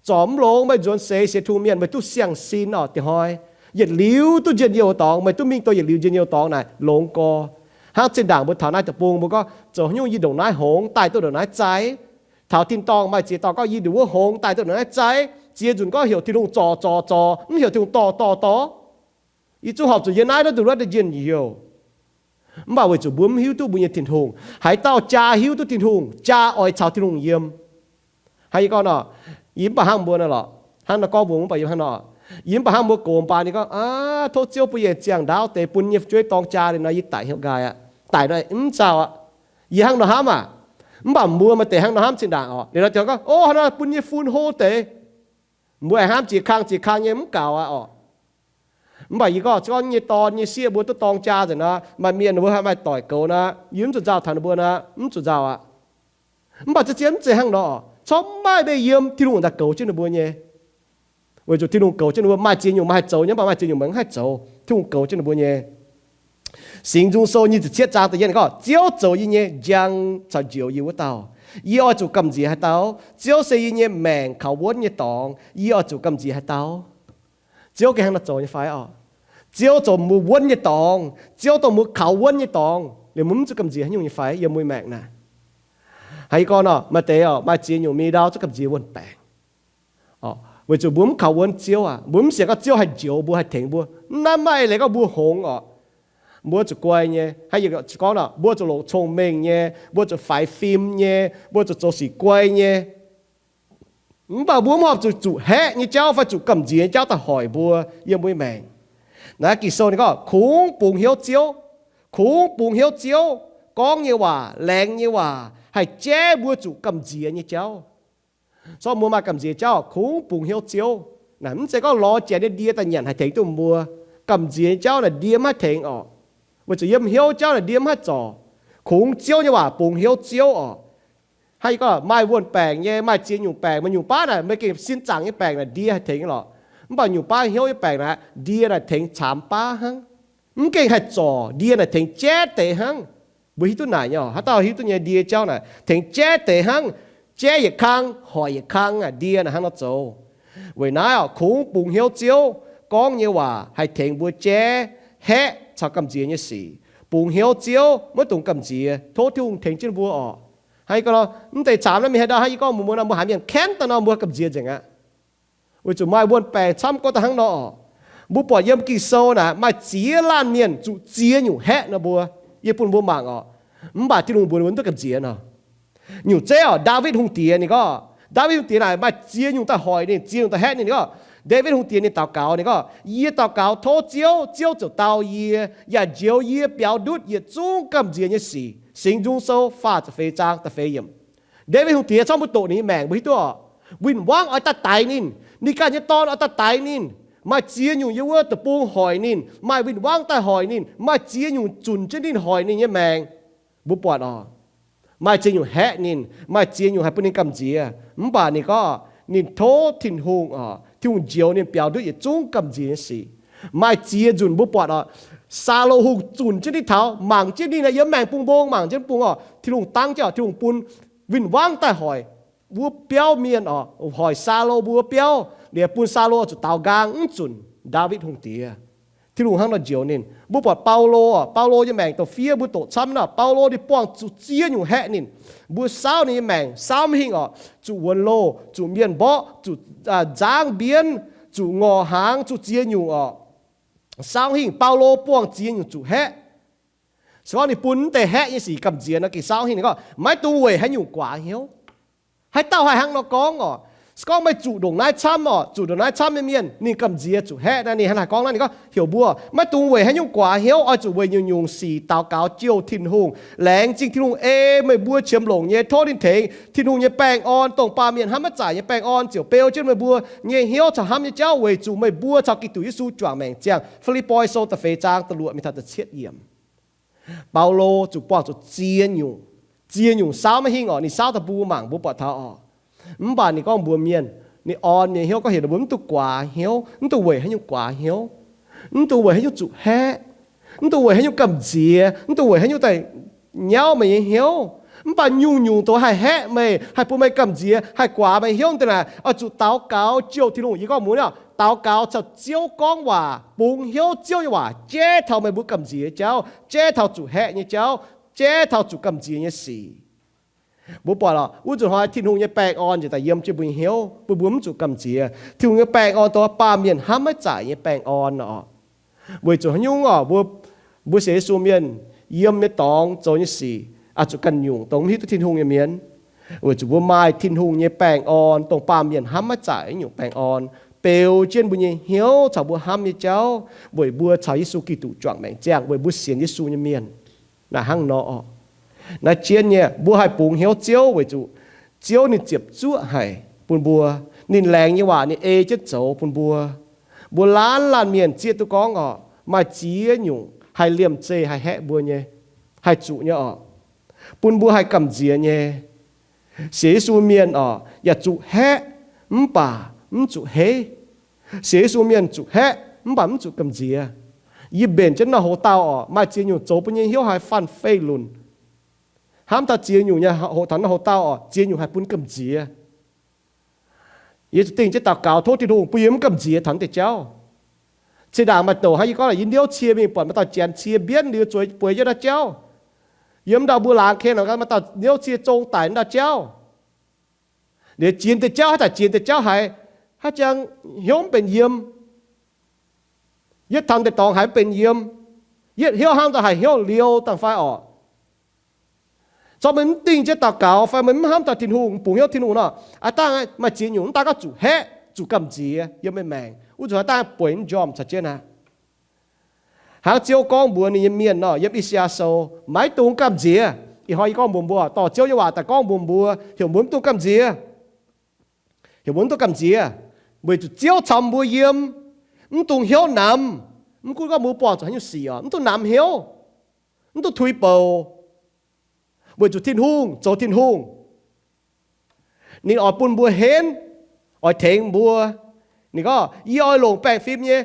zorc mv longx meih nzuonx seix sienx tungh mienh, meih duqv siang-sin oc. Dieh hnoi yietc liuz duqv njien-youh dorngx, meih duqv mingh duqv yietc liuz njien-youh dorngx naaic longx gorx. Hnangv zinh ndaangc mbuo taux naaiv deic-bung mbuo gorngv zoux haaix nyungc yie ndongc naaiv hngongx daaih duqv ndongc naaiv zai. Taux tin-dorngh maaih ziex dorngh gorngv yie ndongc wuov hngongx daaih duqv ndongc naaiv zai. Ziex nzunc gorngv heuc Tin-Hungh zorc zorc zorc, mv heuc Tin-Hungh dorh dorh dorh. Yie zungv horpc zuqc yie naaiv duqv ndongc wuov deix njien-youh. Mv baac weic zuqc mbuo mv hiuv duqv mbuo nyei Tin-Hungh. Haaix dauh jaa hiuv duqv Tin-Hungh, jaa oix caux Tin-Hungh yiem. Hnangv yie gorngv nor, yie mv baac hnangv mbuo naaiv lorqc, hnangv nor gorngv mbuo mv baac yie hnangv nor, yie mv baac hnangv mbuo gox mbaanh ninh gorngv, aav, tov Ziouv bun yie ziangh ndaauv deix bun nyei fu'jueiv dorng jaa liuz nor yie daic hnyouv nqaai aqv, daic nor mv nzauh aqv. Yie hnangv nor hnamv aac. Mv baac mbuo maaih deix hnangv nor hnamv zinh ndaangc oc. Liuz nor ziouc gorngv, o, hnangv nor bun nyei fun hlo deix. Mbuo aengx hnamv jiex kang jiex kang nyei mv gaux aqv oc. Mv baac yie gorngv, gorngv nyei dorn nyei sieqv mbuo duqv dorng jaa nzengc nor, maaih mienh ninh mbuo haih maaih doic goux nor, yie mv zuqc nzauh taux ninh mbuo nor, mv zuqc nzauh aqv. Mv baac zien zien mv zeiz hnangv nor, corc maaih mbeih yiem Tin-Hungh daaih goux jienv ninh mbuo nyei. Weic zuqc Tin-Hungh goux jienv ninh mbuo. Maaih ziex nyungc meih haih zoux nyei, mv baac maaih ziex nyungc meih mv haih zoux. Tin-Hungh goux jienv ninh mbuo nyei. Singx Nzung Sou nyic ziepc cietv zaang da'yietv gorngv, Ziouv zoux yie nyei njang caux njoux yie wuov dauh. Yie oix zuqc gamh nziex haaix dauh? Ziouv se yie nyei maengc kaux wuonv nyei dorngx. Yie oix zuqc gamh nziex haaix dauh? Ziouv gengh hnangv nor zoux nyei fai oc? Ziouv zoux mbuo wuonv nyei dorngx. Ziouv dongh mbuo kaux wuonv nyei dorngx. Liuz mbuo mv zuqc gamh nziex haaix nyungc nyei fai yiem mbuo maengc naaic? Hnangv yie gorngv nor, maaih deix oc, maaih ziex nyungc mingh ndau zuqc gamh nziex wuonh baengc. Weic zuqc mbuo mv kaux wuonv Ziouv aqv. Mbuo mv sienx gorngv Ziouv haih njoux mbuo, haih tengx mbuo. Mv naaiv maaih eix leiz gorngv mbuo hngongx oc. Mbuo zuqc guai nyei. Hnangv yie gorngv nor, mbuo zuqc longc cong-mengh nyei, mbuo zuqc faix fim nyei, mbuo zuqc zoux sic guai nyei. Mv baac mbuo mv horpc zuqc zuqc haeqv nyei jauv fai zuqc gamh nziex nyei jauv daaih hoic mbuo yiem mbuo nyei maengc. Naaiv Ging-Sou ninh gorngv, kungx bungx hnyouv Ziouv. Kungx bungx hnyouv Ziouv gorngv nyei waac, laengz nyei waac haih jaiv mbuo zuqc gamh nziex nyei jauv. Sorng mbuo maaih gamh nziex jauv, kungx bungx hnyouv Ziouv. Naaic mv zeiz gorngv lorz janx nyei ndie daaih nyanc haih tengx duqv mbuo. Gamh nziex nyei jauv naaic ndie mv haih tengx oc. Weic zuqc yiem hnyouv jauv naaic ndie mv haih zorc. Kungx Ziouv nyei waac bungx hnyouv Ziouv oc. Hnangv yie gorngv, maaih wuonh baengc nyei, maaih ziex nyungc baengc, maaih nyungc baav naaic meih gengh sin zaangc nyei baengc naaic ndie haih tengx lorqc. Mv baac nyungc baav hnyouv nyei baengc naaic ndie naaic tengx caamx baav hnangv. Mv gengh haih zorc, ndie naaic tengx jaiv deix hnangv. Mbuo hiuv duqv naaic nyei oc. Haaix dauh hiuv duqv nyei, ndie jauv naaic tengx jaiv deix hnangv. Jaiv yietc kang hoic yietc kang aqv. Ndie naaic hnangv nor zoux. Weic naaiv oc, kungx bungx hnyouv Ziouv gorngv nyei waac haih tengx mbuo jaiv haeqv caux gamh nziex nyei sic. Bungx hnyouv Ziouv, maiv dungx gamh nziex. Tov Tin-Hungh tengx jienv mbuo oc. Hnangv yie gorngv nor, mv deix caamx naaiv mingh haaix ndau hnangv yie gorngv mbuox mbuo nor, mbuo haiz mienh kenv daaih nor mbuo gamh nziex nzengc aqv. Weic zuqc maaih wuonh baengc camv gorngv daaih hnangv nor oc. Mbuo buatc yiem Ging-Sou naaic maaih ziex laanh mienh zuqc ziex nyungc haeqv nor mbuo, yie bun mbuo mangc oc. Mv baac Tin-Hungh mbuox ninh mbuo mv duqv gamh nziex nor. Nyungc zeiv oc, Ndaawitv Hungh Diex ninh gorngv, Ndaawitv Hungh Diex naaic maaih ziex nyungc daaih hoic ninh, ziex nyungc daaih haeqv ninh. Ninh gorngv, Ndaawitv Hungh Diex ninh daux gaux, ninh gorngv, Yie daux gaux tov Ziouv, Ziouv ziouc dau yie, yaac njoux yie biaux ndutv yietc zungv gamh nziex nyei sic. Singx Nzung Sou faah ziepc feix zaang da'feix yiemc. Ndaawitv Hungh Diex corc mbuo doqc ninh nyei maengc mbuo hiuv duqv oc. Win-wangv oix daaih daix ninh, ninh ganh nyei dorn oix daaih daix ninh. Maaih ziex nyungc yiem wuov deic-bung hoic ninh, maaih win-wangv daaih hoic ninh, maaih ziex nyungc zunc jienv ninh hoic ninh nyei maengc. Mbuo buatc oc, maaih ziex nyungc haeqv ninh, maaih ziex nyungc haih bun ninh gamh nziex. Mv baac ninh gorngv ninh tov Tin-Hungh oc, Tin-Hungh njoux ninh biaux ndutv yietc zungv gamh nziex nyei sic. Maaih ziex nzunc mbuo buatc oc, Saulo Hungh zunc jienv ninh taux, mangc jienv ninh yiem maengx bung mbong, mangc jienv bung oc, Tin-Hungh dangv jienv oc, Tin-Hungh bun win-wangv daaih hoic wuov biauv mienh oc, hoic Saulo mbuo wuov biauv, liuz bun Saulo zuqc daaux nqaang mv zunc Ndaawitv Hungh Diex. Tin-Hungh hnangv nor njoux ninh. Mbuo buatc Baulo oc, Baulo nyei maengc douc fiev mbuo doqc camv nor, Baulo ninh buangh zuqc ziex nyungc haeqv ninh. Mbuo saauv ninh nyei maengc saauv mv hingh oc, zuqc wuonx loh, zuqc mienh mborqv, zuqc nzangv mbienv, zuqc ngorc hnaangx, zuqc ziex nyungc oc. Saauv hingh Baulo buangh ziex nyungc zuqc haeqv. Se gorngv ninh bun mv deix haeqv nyei sic gamh nziex nor, gengh saauv hingh. Ninh gorngv, Maiv dungx weic haaix nyungc guaax hnyouv. Haaix dauh haih hnangv nor gorngv oc? Se gorngv meih zuqc ndongc naaiv camv oc, zuqc ndongc naaiv camv nyei mienh, ninh gamh nziex zuqc haeqv naaiv. Ninh hnangv haaix gorngv naaiv? Ninh gorngv, Heuc mbuo maiv dungx weic haaix nyungc guaax hnyouv, oix zuqc weic nyungc-nyungc sic daux gaux jouh Tin-Hungh, laengz zingh Tin-Hungh ei meih mbuo qiemx longc nyei. Tov ninh tengx Tin-Hungh nyei baengh orn, dongh baamh mienh hnamv maiv zaaic nyei baengh orn, ziouc beu jienv meih mbuo nyei hnyouv caux hnamv nyei jauv, weic zuqc meih mbuo caux Giduc Yesu juangc maengc ziangh. Fi^lipv^poi Sou da'feix zaang da'luoqc mingh taux da'cietv yiemc. Baulo zuqc buangh zuqc ziex nyungc, ziex nyungc saauv maiv hingh oc. Ninh saauv daaih mbuo mangc, mbuo buatc taux oc. Mv baac ninh gorngv mbuox mienh, ninh orn mienh hnyouv gorngv heuc ninh mbuo mv dungx guaax hnyouv, mv dungx weic haaix nyungc guaax hnyouv, mv dungx weic haaix nyungc zuqc haeqv, mv dungx weic haaix nyungc gamh nziex, mv dungx weic haaix nyungc daaih nyauv meih nyei hnyouv. Mv baac nyungc-nyungc dongh haih haeqv meih, haih bun meih gamh nziex, haih guaax meih hnyouv deix naaic, oix zuqc daux gaux jouh Tin-Hungh. Yie gorngv mbuox, daux gaux caux Ziouv gorngv waac, bungx hnyouv Ziouv nyei waac jaiv taux meih mbuo gamh nziex nyei jauv, jaiv taux zuqc haeqv nyei jauv, jaiv taux zuqc gamh nziex nyei sic. Mbuo buatc oc, wuov nzunc hnoi Tin-Hungh nyei baengh orn njiec daaih yiem jienv mbuo nyei hnyouv, bun mbuo mv zuqc gamh nziex. Tin-Hungh nyei baengh orn dongh baamh mienh hnamv maiv zaaic nyei baengh orn oc. Weic zuqc haaix nyungc oc? Mbuo, mbuo sienx Yesu mienh yiem nyei dorngx zoux nyei sic oix zuqc ganh nyungc dongh mv hiuv duqv Tin-Hungh nyei mienh. Weic zuqc mbuo maaih Tin-Hungh nyei baengh orn, dongh baamh mienh hnamv maiv zaaic nyungc baengh orn, beu jienv mbuo nyei hnyouv caux mbuo hnamv nyei jauv, weic mbuo caux Yesu Giduc juangc maengc ziangh, weic mbuo sienx Yesu nyei mienh. Naaiv hnangv nor oc. Naaiv jienv nyei, mbuo haih bungx hnyouv Ziouv weic zuqc Ziouv ninh ziepc zuoqv haic bun mbuo. Ninh laengz nyei waac ninh ei jienv zoux bun mbuo. Mbuo laanh laanh mienh zieqv duqv gorngv oc, maaih ziex nyungc haih liemh zeih haih haeqv mbuo nyei, haih zuqc nyei oc, bun mbuo haih gamh nziex nyei. Sienx Yesu mienh oc, yaac zuqc haeqv, mv baac mv zuqc heiv. Sienx Yesu mienh zuqc haeqv mv baac mv zuqc gamh nziex. Yie mbenc jienv naaiv hoz dauh oc, maaih ziex nyungc zoux bun nyei hnyouv haiz fanh fei lunc. Hnamv taux ziex nyungc nyei hoqc taux naaiv hoz dauh oc, ziex nyungc haih bun gamh nziex. Yie zuqc dingh jienv daux gaux tov Tin-Hungh bun yie mv gamh nziex taux naaiv deix jauv. Zinh ndaangc maaih douc hnangv yie gorngv, yie niouv cie mingh buatc maaih dauh janx cie mbienv liuz zueiz bueix jienv naaiv jauv. Yiem ndau mbuo laangz ken maaih dauh niouv cie zong daic ndau jauv. Liuz jiex deix jauv, haaix zanc jiex deix jauv haiz, haiz jangx hnyouv mv benx yiem. Yietv taux deix dorngx haiz mv benx yiem. Yietv hnyouv hnangv daaih haiz hnyouv liouh dangh fai orqc. Corc meih mv dingh jienv daux gaux fai meih mv hnamv taux Tin-Hungh, bungx hnyouv Tin-Hungh nor, aav dangh maaih ziex nyungc mv daaih gorngv zuqc haeqv, zuqc gamh nziex yiem meih maengc. Wuov nzunc aav dangh bueix mv njormh caux jienv aqv. Hnangv Ziouv gorngv mbuox ninh nyei mienh nor, yiem I^saa^yaa Sou, maiv dungx gamh nziex. Ih hnoi yie gorngv mbuox mbuo, dorh Ziouv nyei waac daaih gorngv mbuox mbuo, heuc mbuo mv dungx gamh nziex. Heuc mbuo mv dungx gamh nziex, weic zuqc Ziouv caux mbuo yiem. Mv dungx hnyouv namx. Mv gunv gorngv mbuo buangh zuqc haaix nyungc sic oc, mv dungx namx hnyouv, mv dungx tuix bouc, weic zuqc Tin-Hungh zoux Tin-Hungh. Ninh oix bun mbuo henv, oix tengx mbuo. Ninh gorngv, Yie oix longc baengh fim nyei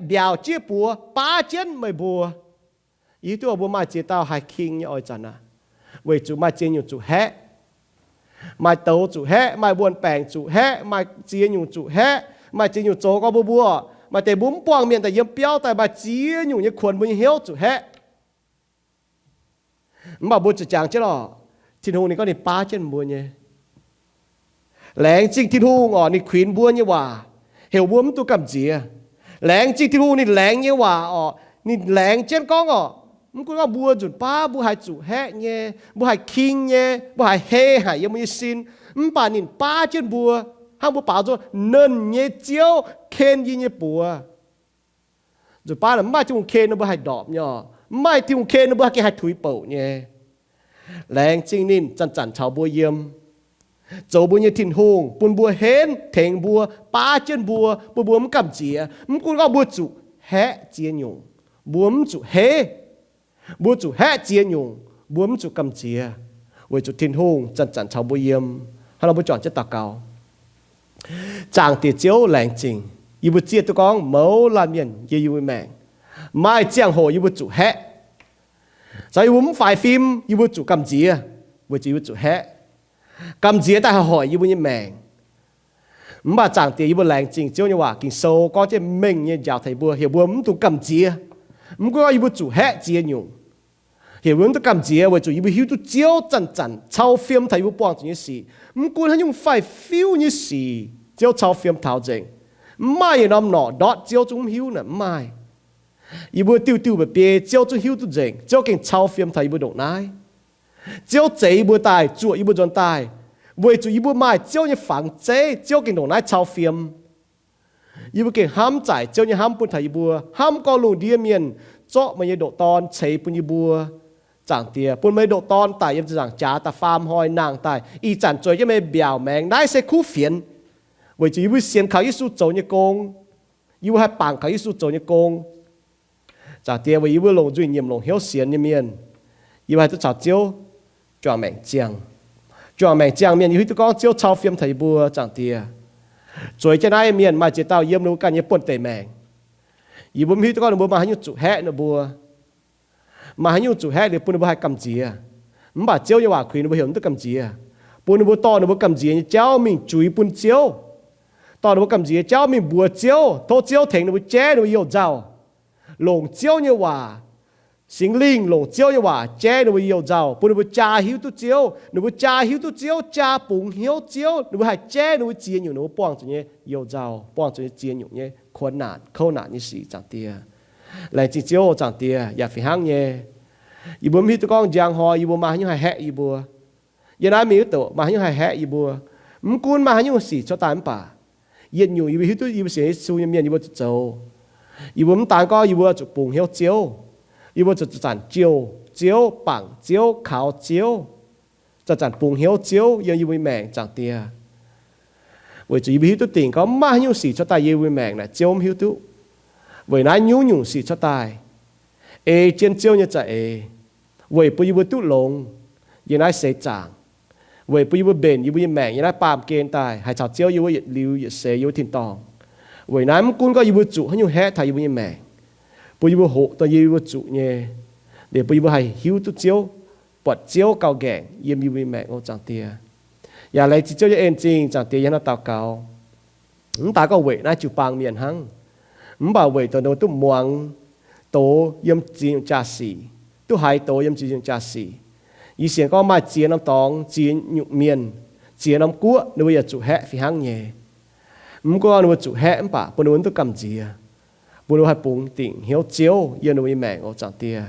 mbiaauc jieqv buoz baav jienv meih mbuo. Yie hiuv duqv mbuo maaih ziex dauh haih king nyei oix zanc aqv, weic zuqc maaih ziex nyungc zuqc haeqv. Maaih douz zuqc haeqv, maaih wuon-baengc zuqc haeqv, maaih ziex nyungc zuqc haeqv. Maaih ziex nyungc zoux gorngv mbuo, mbuo maaih deix mbuo mv buangh mienh daaih yiem biauv daaih maaih ziex nyungc nyei kuonx mbuo nyei hnyouv zuqc haeqv. Mv baac mbuo zuqc jangx jienv lorqc, Tin-Hungh ninh gorngv ninh baav jienv mbuo nyei. Laengz zingh Tin-Hungh orqc, ninh kuinx mbuo nyei waac, heuc mbuo mv dungx gamh nziex. Laengz zingh Tin-Hungh ninh laengz nyei waac orqc, ninh laengz jienv gorngv orqc, mv gunv gorngv mbuo nzunc baav mbuo haih zuqc haeqv nyei, mbuo haih king nyei, mbuo haih hei haic yiem mbuo nyei sin, mv baac ninh baav jienv mbuo, hnangv mbuo baaux nzunc Nernh nyei Ziouv ken yie nyei buoz. Nzunc baav mv maaih Tin-Hungh ken ninh mbuo haih ndorpc nyei orqc. Mv maaih Tin-Hungh ken ninh mbuo haih gengh haih tuix bouc nyei. Laengz zingh ninh zanc-zanc caux mbuo yiem, zoux mbuo nyei Tin-Hungh, bun mbuo henv, tengx mbuo, baav jienv mbuo, bun mbuo mv gamh nziex. Mv gunv gorngv mbuo zuqc haeqv ziex nyungc, mbuo mv zuqc heiv. Mbuo zuqc haeqv ziex nyungc, mbuo mv zuqc gamh nziex, weic zuqc Tin-Hungh zanc-zanc caux mbuo yiem. Hnangv nor mbuo juangc jienv daux gaux. Zaangc Diex Ziouv, laengz zingh yie mbuo zieqv duqv gorngv mouz laanh mienh yiem yie mbuo maengc, maaih ziangh hoc yie mbuo zuqc haeqv. Caux yie mbuo mv faix fim, yie mbuo zuqc gamh nziex, weic zuqc yie mbuo zuqc haeqv. Gamh nziex daaih haih hoic yie mbuo nyei maengc. Mv baac Zaangc Diex, yie mbuo laengz zingh Ziouv nyei waac Ging-Sou gorngv jienv mengh nyei njaaux taux yie mbuo, heuc mbuo mv dungx gamh nziex. Mv gunv gorngv yie mbuo zuqc haeqv ziex nyungc, heuc mbuo mv dungx gamh nziex, weic zuqc yie mbuo hiuv duqv Ziouv zanc-zanc cau fiem taux yie mbuo buangh zuqc nyei sic. Mv gunv haaix nyungc faix-fiuv nyei sic, Ziouv cau fiem taux nzengc. Mv maaih yietc norm norqc ndortv Ziouv zungv mv hiuv naaic, mv maaih. Yie mbuo diuh diuh mba'biei Ziouv zungv hiuv duqv nzengc. Ziouv gengh cau fiem taux yie mbuo ndongc naaiv. Ziouv zeix yie mbuo daaih, zuoqc yie mbuo nzuonx daaih, weic zuqc yie mbuo maaih Ziouv nyei fangx zeiv, Ziouv gengh ndongc naaiv cau fiem. Yie mbuo gengh hnamv zaaic Ziouv nyei hnamv bun taux yie mbuo, hnamv gorx-lungh ndiev mienh zorqv meih nyei ndoqc Dorn ceix bun yie mbuo. Zaangc Diex, bun meih ndoqc Dorn daic yiem ziepc nzaangc jaax daaih faam hnoi nangh daaih, ih zanc zueiz jienv meih mbiaauc maengx. Naaiv se kuv fienx, weic zuqc yie mbuo sienx kaux Yesu zoux nyei gong. Yie mbuo haih bangc kaux Yesu zoux nyei gong. Zaangc Diex, weic yie mbuo longc nzuih nyiemc longc hnyouv sienx nyei mienh, yie mbuo haih duqv caux Ziouv juangc maengc ziangh. Juangc maengc ziangh mienh, yie hiuv duqv gorngv Ziouv cau fiem taux yie mbuo. Zaangc Diex, zueiz jienv naaiv mienh maaih ziex dauh yiem ninh mbuo ganh nyei buonv-deic maengc. Yie mbuo mv hiuv duqv gorngv ninh mbuo maaih haaix nyungc zuqc haeqv ninh mbuo, maaih haaix nyungc zuqc haeqv liuz bun ninh mbuo haih gamh nziex. Mv baac Ziouv nyei waac kuinx ninh mbuo heuc mv duqv gamh nziex, bun ninh mbuo dorh ninh mbuo gamh nziex nyei jauv mingh juix bun Ziouv, dorh ninh mbuo gamh nziex jauv mingh mbuox Ziouv, tov Ziouv tengx ninh mbuo jaiv ninh mbuo youh nzauh. Longc Ziouv nyei waac, Singx Lingh longc Ziouv nyei waac jaiv ninh mbuo youh nzauh, bun ninh mbuo jaa hiuv duqv Ziouv. Ninh mbuo jaa hiuv duqv Ziouv, jaa bungx hnyouv Ziouv, ninh mbuo haih jaiv ninh mbuo ziex nyungc ninh mbuo buangh zuqc nyei youh nzauh, buangh zuqc nyei ziex nyungc nyei kuonx naanc kouv naanc nyei sic. Zaangc Diex, laengz zingh Ziouv. Zaangc Diex, yaac fih hnangv nyei, yie mbuo mv hiuv duqv gorngv njang hnoi yie mbuo maaih haaix nyungc haih haeqv yie mbuo. Yiem naaiv mingh wuov doqc maaih haaix nyungc haih haeqv yie mbuo. Mv gunv maaih haaix nyungc sic cuotv daaih mv baac, yietc nyungc yie mbuo hiuv duqv yie mbuo sienx Yesu nyei mienh yie mbuo zuqc zoux. Yie mbuo mv daan gorngv yie mbuo zuqc bungx hnyouv Ziouv, yie mbuo zuqc zanc-zanc jouh Ziouv, bangc Ziouv, kaux Ziouv, zanc-zanc bungx hnyouv Ziouv yiem yie mbuo nyei maengc. Zaangc Diex, weic zuqc yie mbuo hiuv duqv dingc gorngv maaih haaix nyungc sic cuotv daaih yiem yie mbuo maengc naaic Ziouv mv hiuv duqv. Weic naaiv nyungc-nyungc sic cuotv daaih, ei jienv Ziouv nyei za'eix, weic bun yie mbuo duqv longx yiem naaiv seix zaangc, weic bun yie mbuo mbenc yie mbuo nyei maengc yiem naaiv baamh gen daaih haih caux Ziouv yiem wuov yietc liuz yietc seix yiem wuov tin-dorngh. Weic naaiv mv gunv gorngv yie mbuo zuqc haaix nyungc haeqv taux yie mbuo nyei maengc, bun yie mbuo hoqc dongh yie mbuo zuqc nyei, liuz bun yie mbuo haih hiuv duqv Ziouv, buatc Ziouv gauh nqaengc yiem yie mbuo nyei maengc oc. Zaangc Diex, yaac laengz zingh Ziouv nyei en zingh. Zaangc Diex, yie hnangv naaiv daux gaux, mv daaih gorngv weic naaiv jiu baang mienh hnangv, mv baac weic dongh ninh mbuo duqv muangx doz yiem ziex nyungc jaa-sic, duqv haiz doz yiem ziex nyungc jaa-sic. Yie sienx gorngv maaih ziex norm dorngx, ziex nyungc mienh, ziex norm guoqv ninh mbuo yaac zuqc haeqv fih hnangv nyei. Mv gunv ninh mbuo zuqc haeqv mv baac bun ninh mbuo mv duqv gamh nziex, bun ninh mbuo haih bungx dingc hnyouv Ziouv yiem ninh mbuo nyei maengc oc. Zaangc Diex,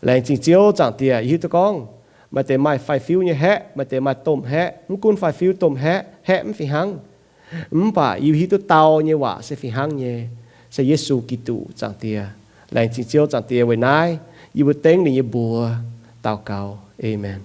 laengz zingh Ziouv. Zaangc Diex, yie hiuv duqv gorngv maaih deix maaih faix-fiuv nyei haeqv, maaih deix maaih domh haeqv. Mv gunv faix-fiuv domh haeqv, haeqv mv fih hnangv, mv baac yie hiuv duqv dau nyei waac se fih hnangv nyei, se Yesu Giduc. Zaangc Diex, laengz zingh Ziouv. Zaangc Diex, weic naaiv yie mbuo dengv ninh nyei mbuox daux gaux. Aamen.